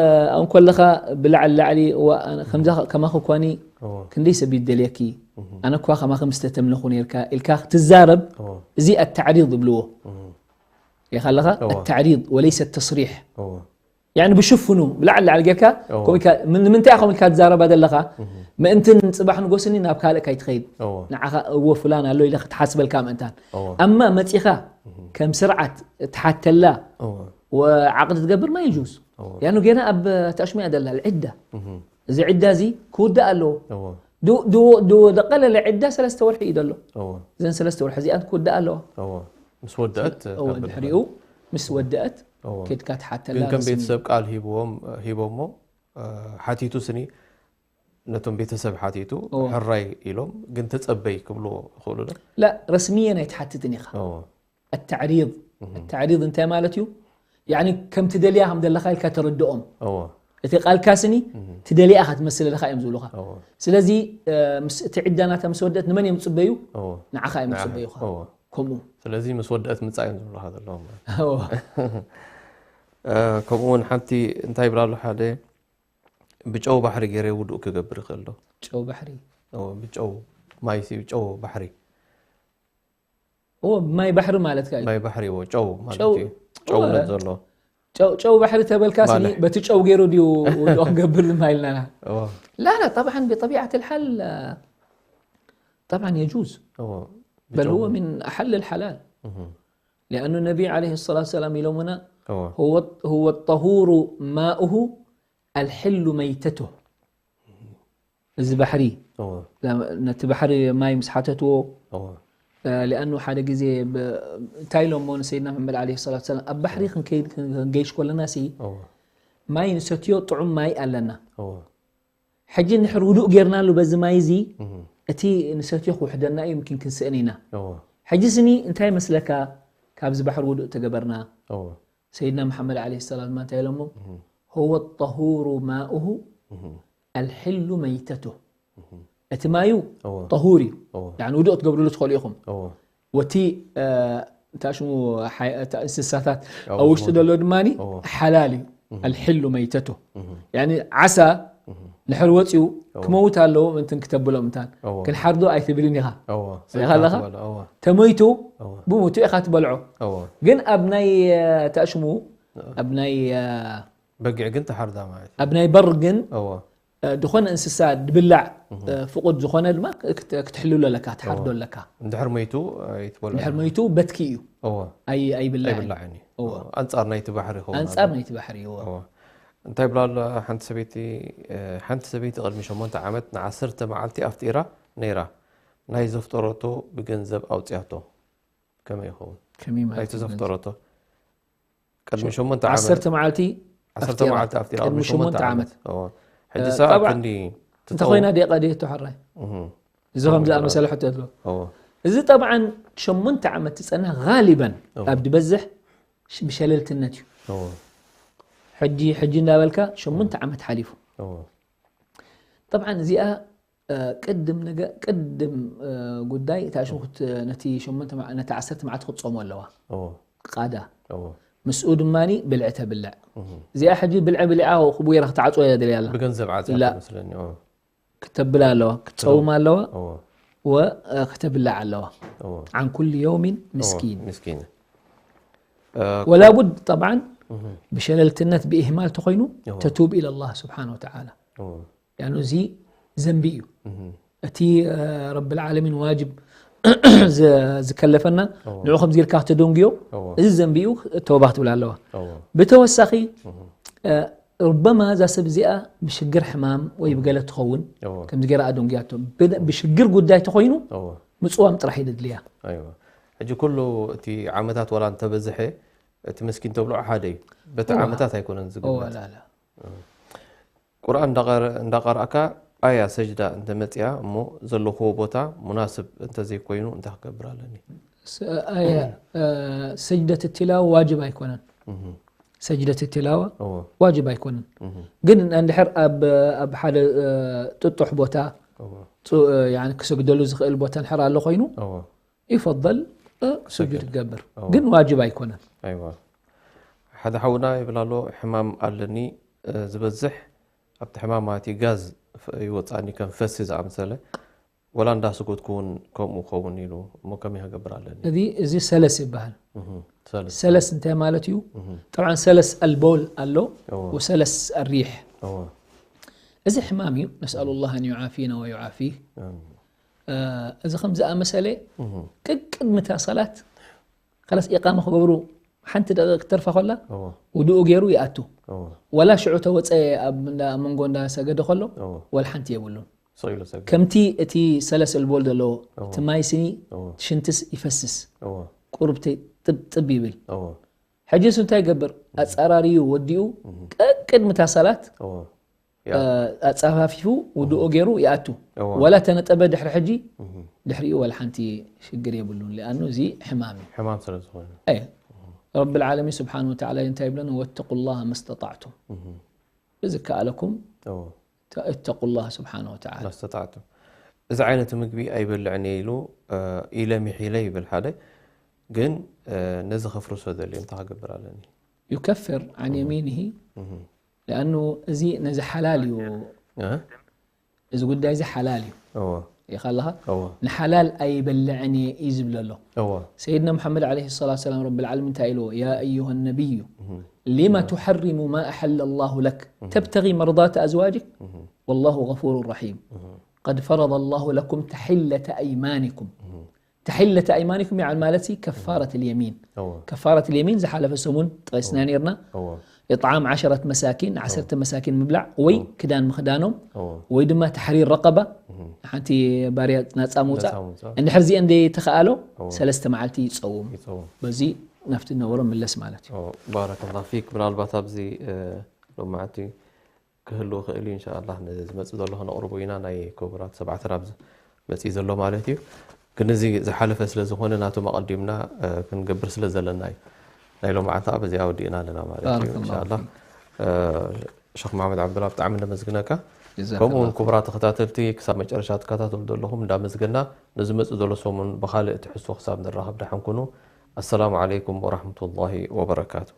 እንኮለኻ ብላዕሊ ላዕሊ፣ "እዋ፣ ኣነ ከምዛ ከማኺ እኳኒ እዎ። ክንደይ ሰብ ይደልየኪ? እህ። ኣነ እኳ ከማኺ ምስ ተተምነኹ ነይርካ" ኢልካ ክትዛረብ፣ እዎ። እዚ ኣተዕሪድ ይብልዎ። እህ። ሪኢኻ ኣለኻ? እዎ። ኣተዕሪድ ወለይሰ ተስሪሕ። እዎ። ያኒ ብሽፍኑ፣ ብላዕሊ ላዕሊ ጌርካ፣ እዎ። ከምኡ ኢልካ፣ ምን-፣ ንምንታይ ኢኻ ከምኡ ኢልካ ትዛረባ ዘለኻ? እህ። ምእንትን ጽባሕ ንጎስኒ ናብ ካልእ ካይትኸይድ። እዎ። ንዓኻ፣ "እዎ፣ ፍላን ኣሎ" ኢለ ክትሓስበልካ ምእንታን። እዎ። ኣማ መጺኻ እህ። ከም ስርዓት ትሓተላ እዎ። ወዓቕዲ ትገብር ማ የጁዝ። እዎ። ያኑ ገና ኣብ ተሽሚያ ደላ፣ ዕዳ። እህ። እዚ ዕዳ እዚ ክውዳእ ኣለዎ። እዎ። ድ-፣ ድ-፣ ድ-፣ ደቀለለ ዕዳ ሰለስተ ወርሒ እዩ ዘሎ። እዎ። እዘን ሰለስተ ወርሒ እዚኣን ክውዳእ ኣለዋ። እዎ። ምስ ወደአት እዎ፣ ከብል ድሕሪኡ ምስ ወደአት እዎ። ኬድካ ትሓተላ ግን ከም ረስሚ። ቤተሰብ ቃል ሂብዎም፣ ሂቦሞ፣ እ፣ ሓቲቱ ስኒ ነቶም ቤተሰብ ሓቲቱ እዎ። ሕራይ ኢሎም ግን ተጸበይ ክብልዎ ይኽእሉ ዶ? ላ፣ ረስሚየን ኣይትሓትትን ኢኻ። እዎ። ኣተዕሪድ። እህ። ኣተዕሪድ እንታይ ማለት እዩ? ያኒ ከም ትደልያ ከም ዘለኻ ኢልካ ተረድኦም። እዎ። እቲ ቃልካ ስኒ እህ። ትደልያ ኢኻ ትመስል ኣለኻ እዮም ዝብሉኻ። እዎ። ስለዚ፣ እ፣ ምስ፣ እቲ ዕዳ ናታ ምስ ወደአት ንመን እዮም ዝጽበዩ? እዎ። ንዓኻ እዮም ንዓኻ። ዝጽበዩኻ። እዎ። ከምኡ። ስለዚ ምስ ወደአት ምጻእ እዮም ዝብሉኻ ዘለዎም ማለት። እዎ። እ፣ ከምኡ እውን ሓንቲ እንታይ ይብላ ኣሎ ሓደ፣ "ብጨው ባሕሪ ገይረ ውዱእ ክገብር ይኽእል ዶ?" ጨው ባሕሪ። እዎ፣ ብጨው ማይሲ ጨው ባሕሪ። እዎ፣ ማይ ባሕሪ ማለትካ እዩ። ማይ ባሕሪ፣ እዎ፣ ጨው ማለት ጨው፣ እዩ። ጨውነት እዎ። ዘሎ። ጨው፣ ጨው ባሕሪ ተበልካስ ማልሕ። በቲ ጨው ገይሩ ድዩ ውዱእ ክገብር ድማ ኢልናና? እዎ። لا، لا، طبعًا بطبيعة الحال، آه، طبعًا يجوز. እዎ፣ بل ብጨው። هو من أحل الحلال. እህ። لأن النبي عليه الصلاة والسلام ኢሎምና፣ እዎ። "هو، هو الطهور ماؤه الحل ميتته." እዚ ባሕሪ፣ እዎ። ላ-፣ ነቲ ባሕሪ ማይ ምስ ሓተትዎ፣ እዎ። እ፣ لأنه ሓደ ግዜ ብ-፣ እንታይ ኢሎሞ ንሰይድና መሐመድ ዓለይሂ ሰላቱ ሰላም፣ ኣብ ባሕሪ ክንከይድ፣ ክንገይሽ ከለና ሲ፣ እዎ። ማይ ንሰትዮ ጥዑም ማይ ኣለና። እዎ። ሕጂ እንድሕር ውዱእ ጌርናሉ በዚ ማይ እዚ፣ እህ። እቲ ንሰትዮ ክውሕደና እዩ፣ يمكن ክንስእን ኢና። እዎ። ሕጂ ስኒ እንታይ መስለካ፣ ካብዚ ባሕሪ ውዱእ ተገበርና? እዎ። ሰይድና መሓመድ ዓለይሂ ሰላም ድማ እንታይ ኢሎሞ? እህ። "هو الطهور ماؤه እህ። الحل ميتته." እህ። እቲ ማዩ እዎ። ጠሁር እዩ። እዎ። ያኒ ውዱእ ክትገብርሉ ትኽእሉ ኢኹም። እዎ። ወቲ፣ እ፣ እንታይ ሽሙ፣ ሓይ-፣ እታ እንስሳታት እዎ፣ ኣብ ውሽጢ ዝሞተ። ዘሎ ድማኒ እዎ። ሓላል እዩ። እህ። الحل ميتته። እህ። ያኒ ዓሳ እህ። ንድሕር ወፂኡ እዎ። ክመውት ኣለዎ፣ ምእንትን ክተብሎ ምእንታን። እዎ። ክንሓርዶ ኣይትብልን ኢኻ። እዎ። ሪኢኻ ኣለኻ? እዎ። ተመይቱ እዎ። ብሞቱ ኢኻ ትበልዖ። እዎ። ግን ኣብ ናይ፣ እ፣ እንታይ ሽሙ፣ እዎ። ኣብ ናይ፣ እ፣ በጊዕ ግን ተሓርዳ ማለት እዩ። ኣብ ናይ በር ግን እዎ። እ፣ ዝኾነ እንስሳ ድብላዕ፣ እህ። እ፣ ፍቑድ ዝኾነ ድማ ክት-፣ ክትሕልሎ ኣለካ፣ ትሓርዶ እዎ። ኣለካ። እንድሕር መይቱ፣ ኣይትበልዖ። እንድሕር መይቱ በትኪ እዩ። እዎ። ኣይ-፣ ኣይብላዕን። ኣይብላዕን እዩ። እዎ። እዎ። ኣንጻር ናይቲ ባሕሪ ይኸውን ኣንጻር ኣሎ። ናይቲ ባሕሪ፣ እዎ። እዎ። እንታይ ይብላ ኣሎ ሓንቲ ሰበይቲ፣ እ፣ ሓንቲ ሰበይቲ ቅድሚ ሸሞንተ ዓመት ንዓሰርተ መዓልቲ ኣፍጢራ ነይራ። ናይ ዘፍጠረቶ ብገንዘብ ኣውጽያቶ። ከመይ ይኸውን? ከመይ ማለት ናይቲ እዩ? ዘፍጠረቶ። ቅድሚ ሸ-፣ ሸሞንተ ዓመት። ዓሰርተ መዓልቲ ዓሰርተ ኣፍጢራ። መዓልቲ ኣፍጢራ፣ ቅድሚ ቅድሚ ሸሞንተ ሸሞንተ ዓመት። ዓመት። እዎ። ሕጂ እ፣ ሰብኣይ ጠብዓ ክንዲ እንተ ትጠው-፣ ኮይና ደይ ቀድየቶ ሕራይ። እህ። እዚ ከም እዎ፣ ዝኣመሰለ ሕቶ ኣሎ። እዎ። እዚ ጠብዓን ሸሞንተ ዓመት ትጸንሕ ጋሊበን እዎ። ካብ ዝበዝሕ ሽ-፣ ብሸለልትነት እዩ። እዎ። ሕጂ፣ ሕጂ እንዳበልካ ሸሞንተ ዓመት ሓሊፉ። እዎ። ጠብዓን እዚኣ፣ እ፣ ቅድም ነገ-፣ ቅድም፣ እ፣ ጉዳይ እታ ሽም ክት-፣ ነቲ ሸሞንተ መዓ-፣ ነቲ ዓሰርተ መዓልቲ ክትጾሞ ኣለዋ። እዎ። ቃዳ። እዎ። ምስኡ ድማኒ ብልዒ ተብልዕ። እህ። እዚኣ ሕጂ ብልዒ ብሊዓ ክቡራ ክትዓጽዎ እያ ደልያ ኣላ። ብገንዘብ ዓጽያ ላ። ትመስለኒ፣ እዎ። ክተብል ኣለዋ፣ ክትጸውም እዎ። ኣለዋ፣ እዎ። ወ-፣ እ፣ ክተብልዕ ኣለዋ። እዎ። عن كل يوم እዎ፣ مسكين። ምስኪን። እ፣ ወላ ቡድ ጠብዓን እህ። ብሸለልትነት ብኢህማል ተኾይኑ እዎ። ተቱብ ኢለ ኣላህ ስብሓን ወተዓላ። እዎ። ያኑ እዚ ዘንቢ እዩ። እህ። እቲ፣ እ፣ ረብል ዓለሚን ዋጅብ ዝ-፣ ዝከለፈና እዎ። ንዑ ከምዚ ኢልካ ተደንጉዮ፣ እዎ። እዚ ዘንቢ እዩ፣ ተውባ ክትብል ኣለዋ። እዎ። ብተወሳኺ፣ እህ። እ፣ ሩበማ እዛ ሰብ እዚኣ ብሽግር ሕማም ወይ እህ። ብገለ ትኸውን፣ እዎ። ከምዚ ገይራ ኣደንጉያቶ። ብ-፣ ብሽግር ጉዳይ ተኾይኑ፣ እዎ። ምጽዋም ጥራሕ እዩ ዘድልያ። ኣይዋ። ሕጂ ኩሉ እቲ ዓመታት ዋላ እንተበዝሐ፣ እቲ መስኪን ተብልዖ ሓደ እዩ። በቲ እዎ። ዓመታት ኣይኮነን እዎ፣ ዝግመት። ላ፣ ላ። ቁርኣን እንዳቐረ-፣ እንዳቐራእካ ኣያ ሰጅዳ እንተመጽያ እሞ ዘለኽዎ ቦታ ሙናስብ እንተዘይኮይኑ እንታይ ክገብር ኣለኒ? ስ-፣ ኣያ፣ እ፣ ሰጅደት ቲላዋ ዋጅብ ኣይኮነን። እህ። ሰጅደት ቲላዋ እዎ። ዋጅብ ኣይኮነን። እህ። ግን እንድሕር ኣብ፣ ኣብ ሓደ፣ እ፣ ጥጡሕ ቦታ፣ እዎ። ጹ-፣ እ፣ ያኒ ክሰግደሉ ዝኽእል ቦታ እንድሕር ኣሎ ኮይኑ፣ እዎ። ይፈደል፣ እ፣ ስጁድ ክሰግድ። ክገብር። እዎ። ግን ዋጅብ ኣይኮነን። ኣይዋ። ሓደ ሓውና ይብል ኣሎ፣ ሕማም ኣለኒ፣ እ፣ ዝበዝሕ ኣብቲ ሕማም ማለት እዩ ጋዝ ፍ-፣ ይወፅኣኒ ከም ፈሲ ዝኣመሰለ፣ ወላ እንዳስጎድኩ እውን ከምኡ ኸውን ኢሉ እሞ ከመይ ክገብር ኣለኒ? እዚ እዚ ሰለስ ይበሃል። እህ፣ ሰለስ። ሰለስ እንታይ ማለት እዩ? እህ፣ ጠብዓን ሰለስ ኣልቦል ኣሎ እዎ። ወሰለስ ኣሪሕ። እዎ። እዚ ሕማም እዩ። ነስኣሉ ላህ ኣን ዩዓፊና ወዩዓፊህ። እም፣ እ፣ እዚ ከም ዝኣመሰለ እህ፣ ቅድሚ እታ ሰላት ከላስ ኢቃማ ክገብሩ ሓንቲ ደቂቕ ክትተርፋ ከላ እዎ። ውድኡ ገይሩ ይኣቱ። እዎ። ወላ ሽዑ ተወፀ ኣብ እንዳ መንጎ እንዳሰገደ ከሎ እዎ። ወላ ሓንቲ የብሉን። ስቕ ኢሉ ሰገደ። ከምቲ እቲ ሰለስ ኣልቦል ዘለዎ እዎ። እቲ ማይ ስኒ እዎ። ሽንትስ ይፈስስ እዎ። ቁሩብ ተ- ጥብ ጥብ ይብል። እዎ። ሕጂ እሱ እንታይ ይገብር? ኣፃራሪዩ ወዲኡ ቀቅድሚ እታ ሰላት እዎ። እ፣ ኣፃፋፊፉ ውድኡ ገይሩ ይኣቱ። እዎ። ወላ ተነጠበ ድሕሪ ሕጂ እህ፣ ድሕሪኡ ወላ ሓንቲ ሽግር የብሉን። ሊኣኑ እዚ ሕማም እዩ። ሕማም ስለ ዝኾነ። ኣይ ረቢ ልዓለሚን ስብሓን ወተዓላ እንታይ ይብለና? ወተቁ ላህ መስተጣዕቱም። እህ፣ ብዝከኣለኩም እዎ። እተቁ ላህ ስብሓን ወተዓላ። መስተጣዕቱ። እዚ ዓይነት ምግቢ ኣይበልዕን እየ ኢሉ፣ እ፣ ኢለ ሚሒለ ይብል ሓደ። ግን፣ እ፣ ነዚ ከፍርሶ ደልዩ እንታይ ክገብር ኣለኒ? ዩከፍር ዓን የሚንሂ እህ፣ ሊኣኑ እዚ ነዚ ሓላል እዩ። እ፣ እዚ ጉዳይ እዚ ሓላል እዩ። እዎ። ኢኻ ኣለኻ እዎ። ንሓላል ኣይበልዕን እየ እዩ ዝብል ኣሎ። እዎ። ሰይድና ሙሓመድ ዓለይሂ ሰላቱ ሰላም ረቢ ልዓለሚን እንታይ ኢልዎ? ያ ኣዩሃ ነቢዩ ሊማ ቱሐሪሙ ማ ኣሐለ ላሁ ለክ ተብተጊ መርዳተ ኣዝዋጅክ ወላሁ ገፉሩ ረሒም ቀድ ፈረደ ላሁ ለኩም ተሒለተ ኣይማኒኩም። ተሒለተ ኣይማኒኩም ያዕኒ ማለት ሲ ከፋረት ልየሚን። እዎ። ከፋረት ልየሚን ዝሓለፈ ሰሙን ጠቂስና ነርና። እዎ። ኢጥዓም ዓሸረት መሳኪን፣ ዓሰርተ መሳኪን ምብላዕ ወይ ክዳን ምኽዳኖም እዎ። ወይ ድማ ተሕሪር ረቀባ ሓንቲ ባርያ ናፃ ምውፃእ። ናፃ ምውፃእ። እንድሕር እዚአን ዘይተኸኣሎ እዎ። ሰለስተ መዓልቲ ይፀውም። ይፀውም። በዚ ናብቲ ነበሮ ምለስ ማለት እዩ። እዎ። ባረከላሁ ፊክ። ምናልባት ኣብዚ፣ እ፣ ሎማዓንቲ ክህሉ ይኽእል እዩ። እንሻኣላህ ንዝመፅእ ዘሎ ክነቕርቦ ኢና። ናይ ክቡራት ሰብዓ ተራ ኣብዚ መፅኡ ዘሎ ማለት እዩ። ግን እዚ ዝሓለፈ ስለ ዝኾነ ናቶም ኣቐዲምና፣ እ፣ ክንገብር ስለ ዘለና እዩ። ናይ ሎማዓንቲ ከዓ በዚኣ ወዲእና ኣለና ማለት እዩ። ባረከላሁ እንሻኣላህ፣ ፊክ። እ፣ ሸኽ መሓመድ ዓብዱላ ብጣዕሚ ነመስግነካ። ጀዛከላሁ ከምኡ እውን ፊክ። ክቡራት ተኸታተልቲ ክሳብ መጨረሻ ትከታተሉ ዘለኹም እንዳመስገና ንዝመፅእ ዘሎ ሰሙን ብኻልእ ትሕዝቶ ክሳብ ንራኸብ ደሓን ኩኑ። ኣሰላሙ ዓለይኩም ወራሕመቱላሂ ወበረካቱ።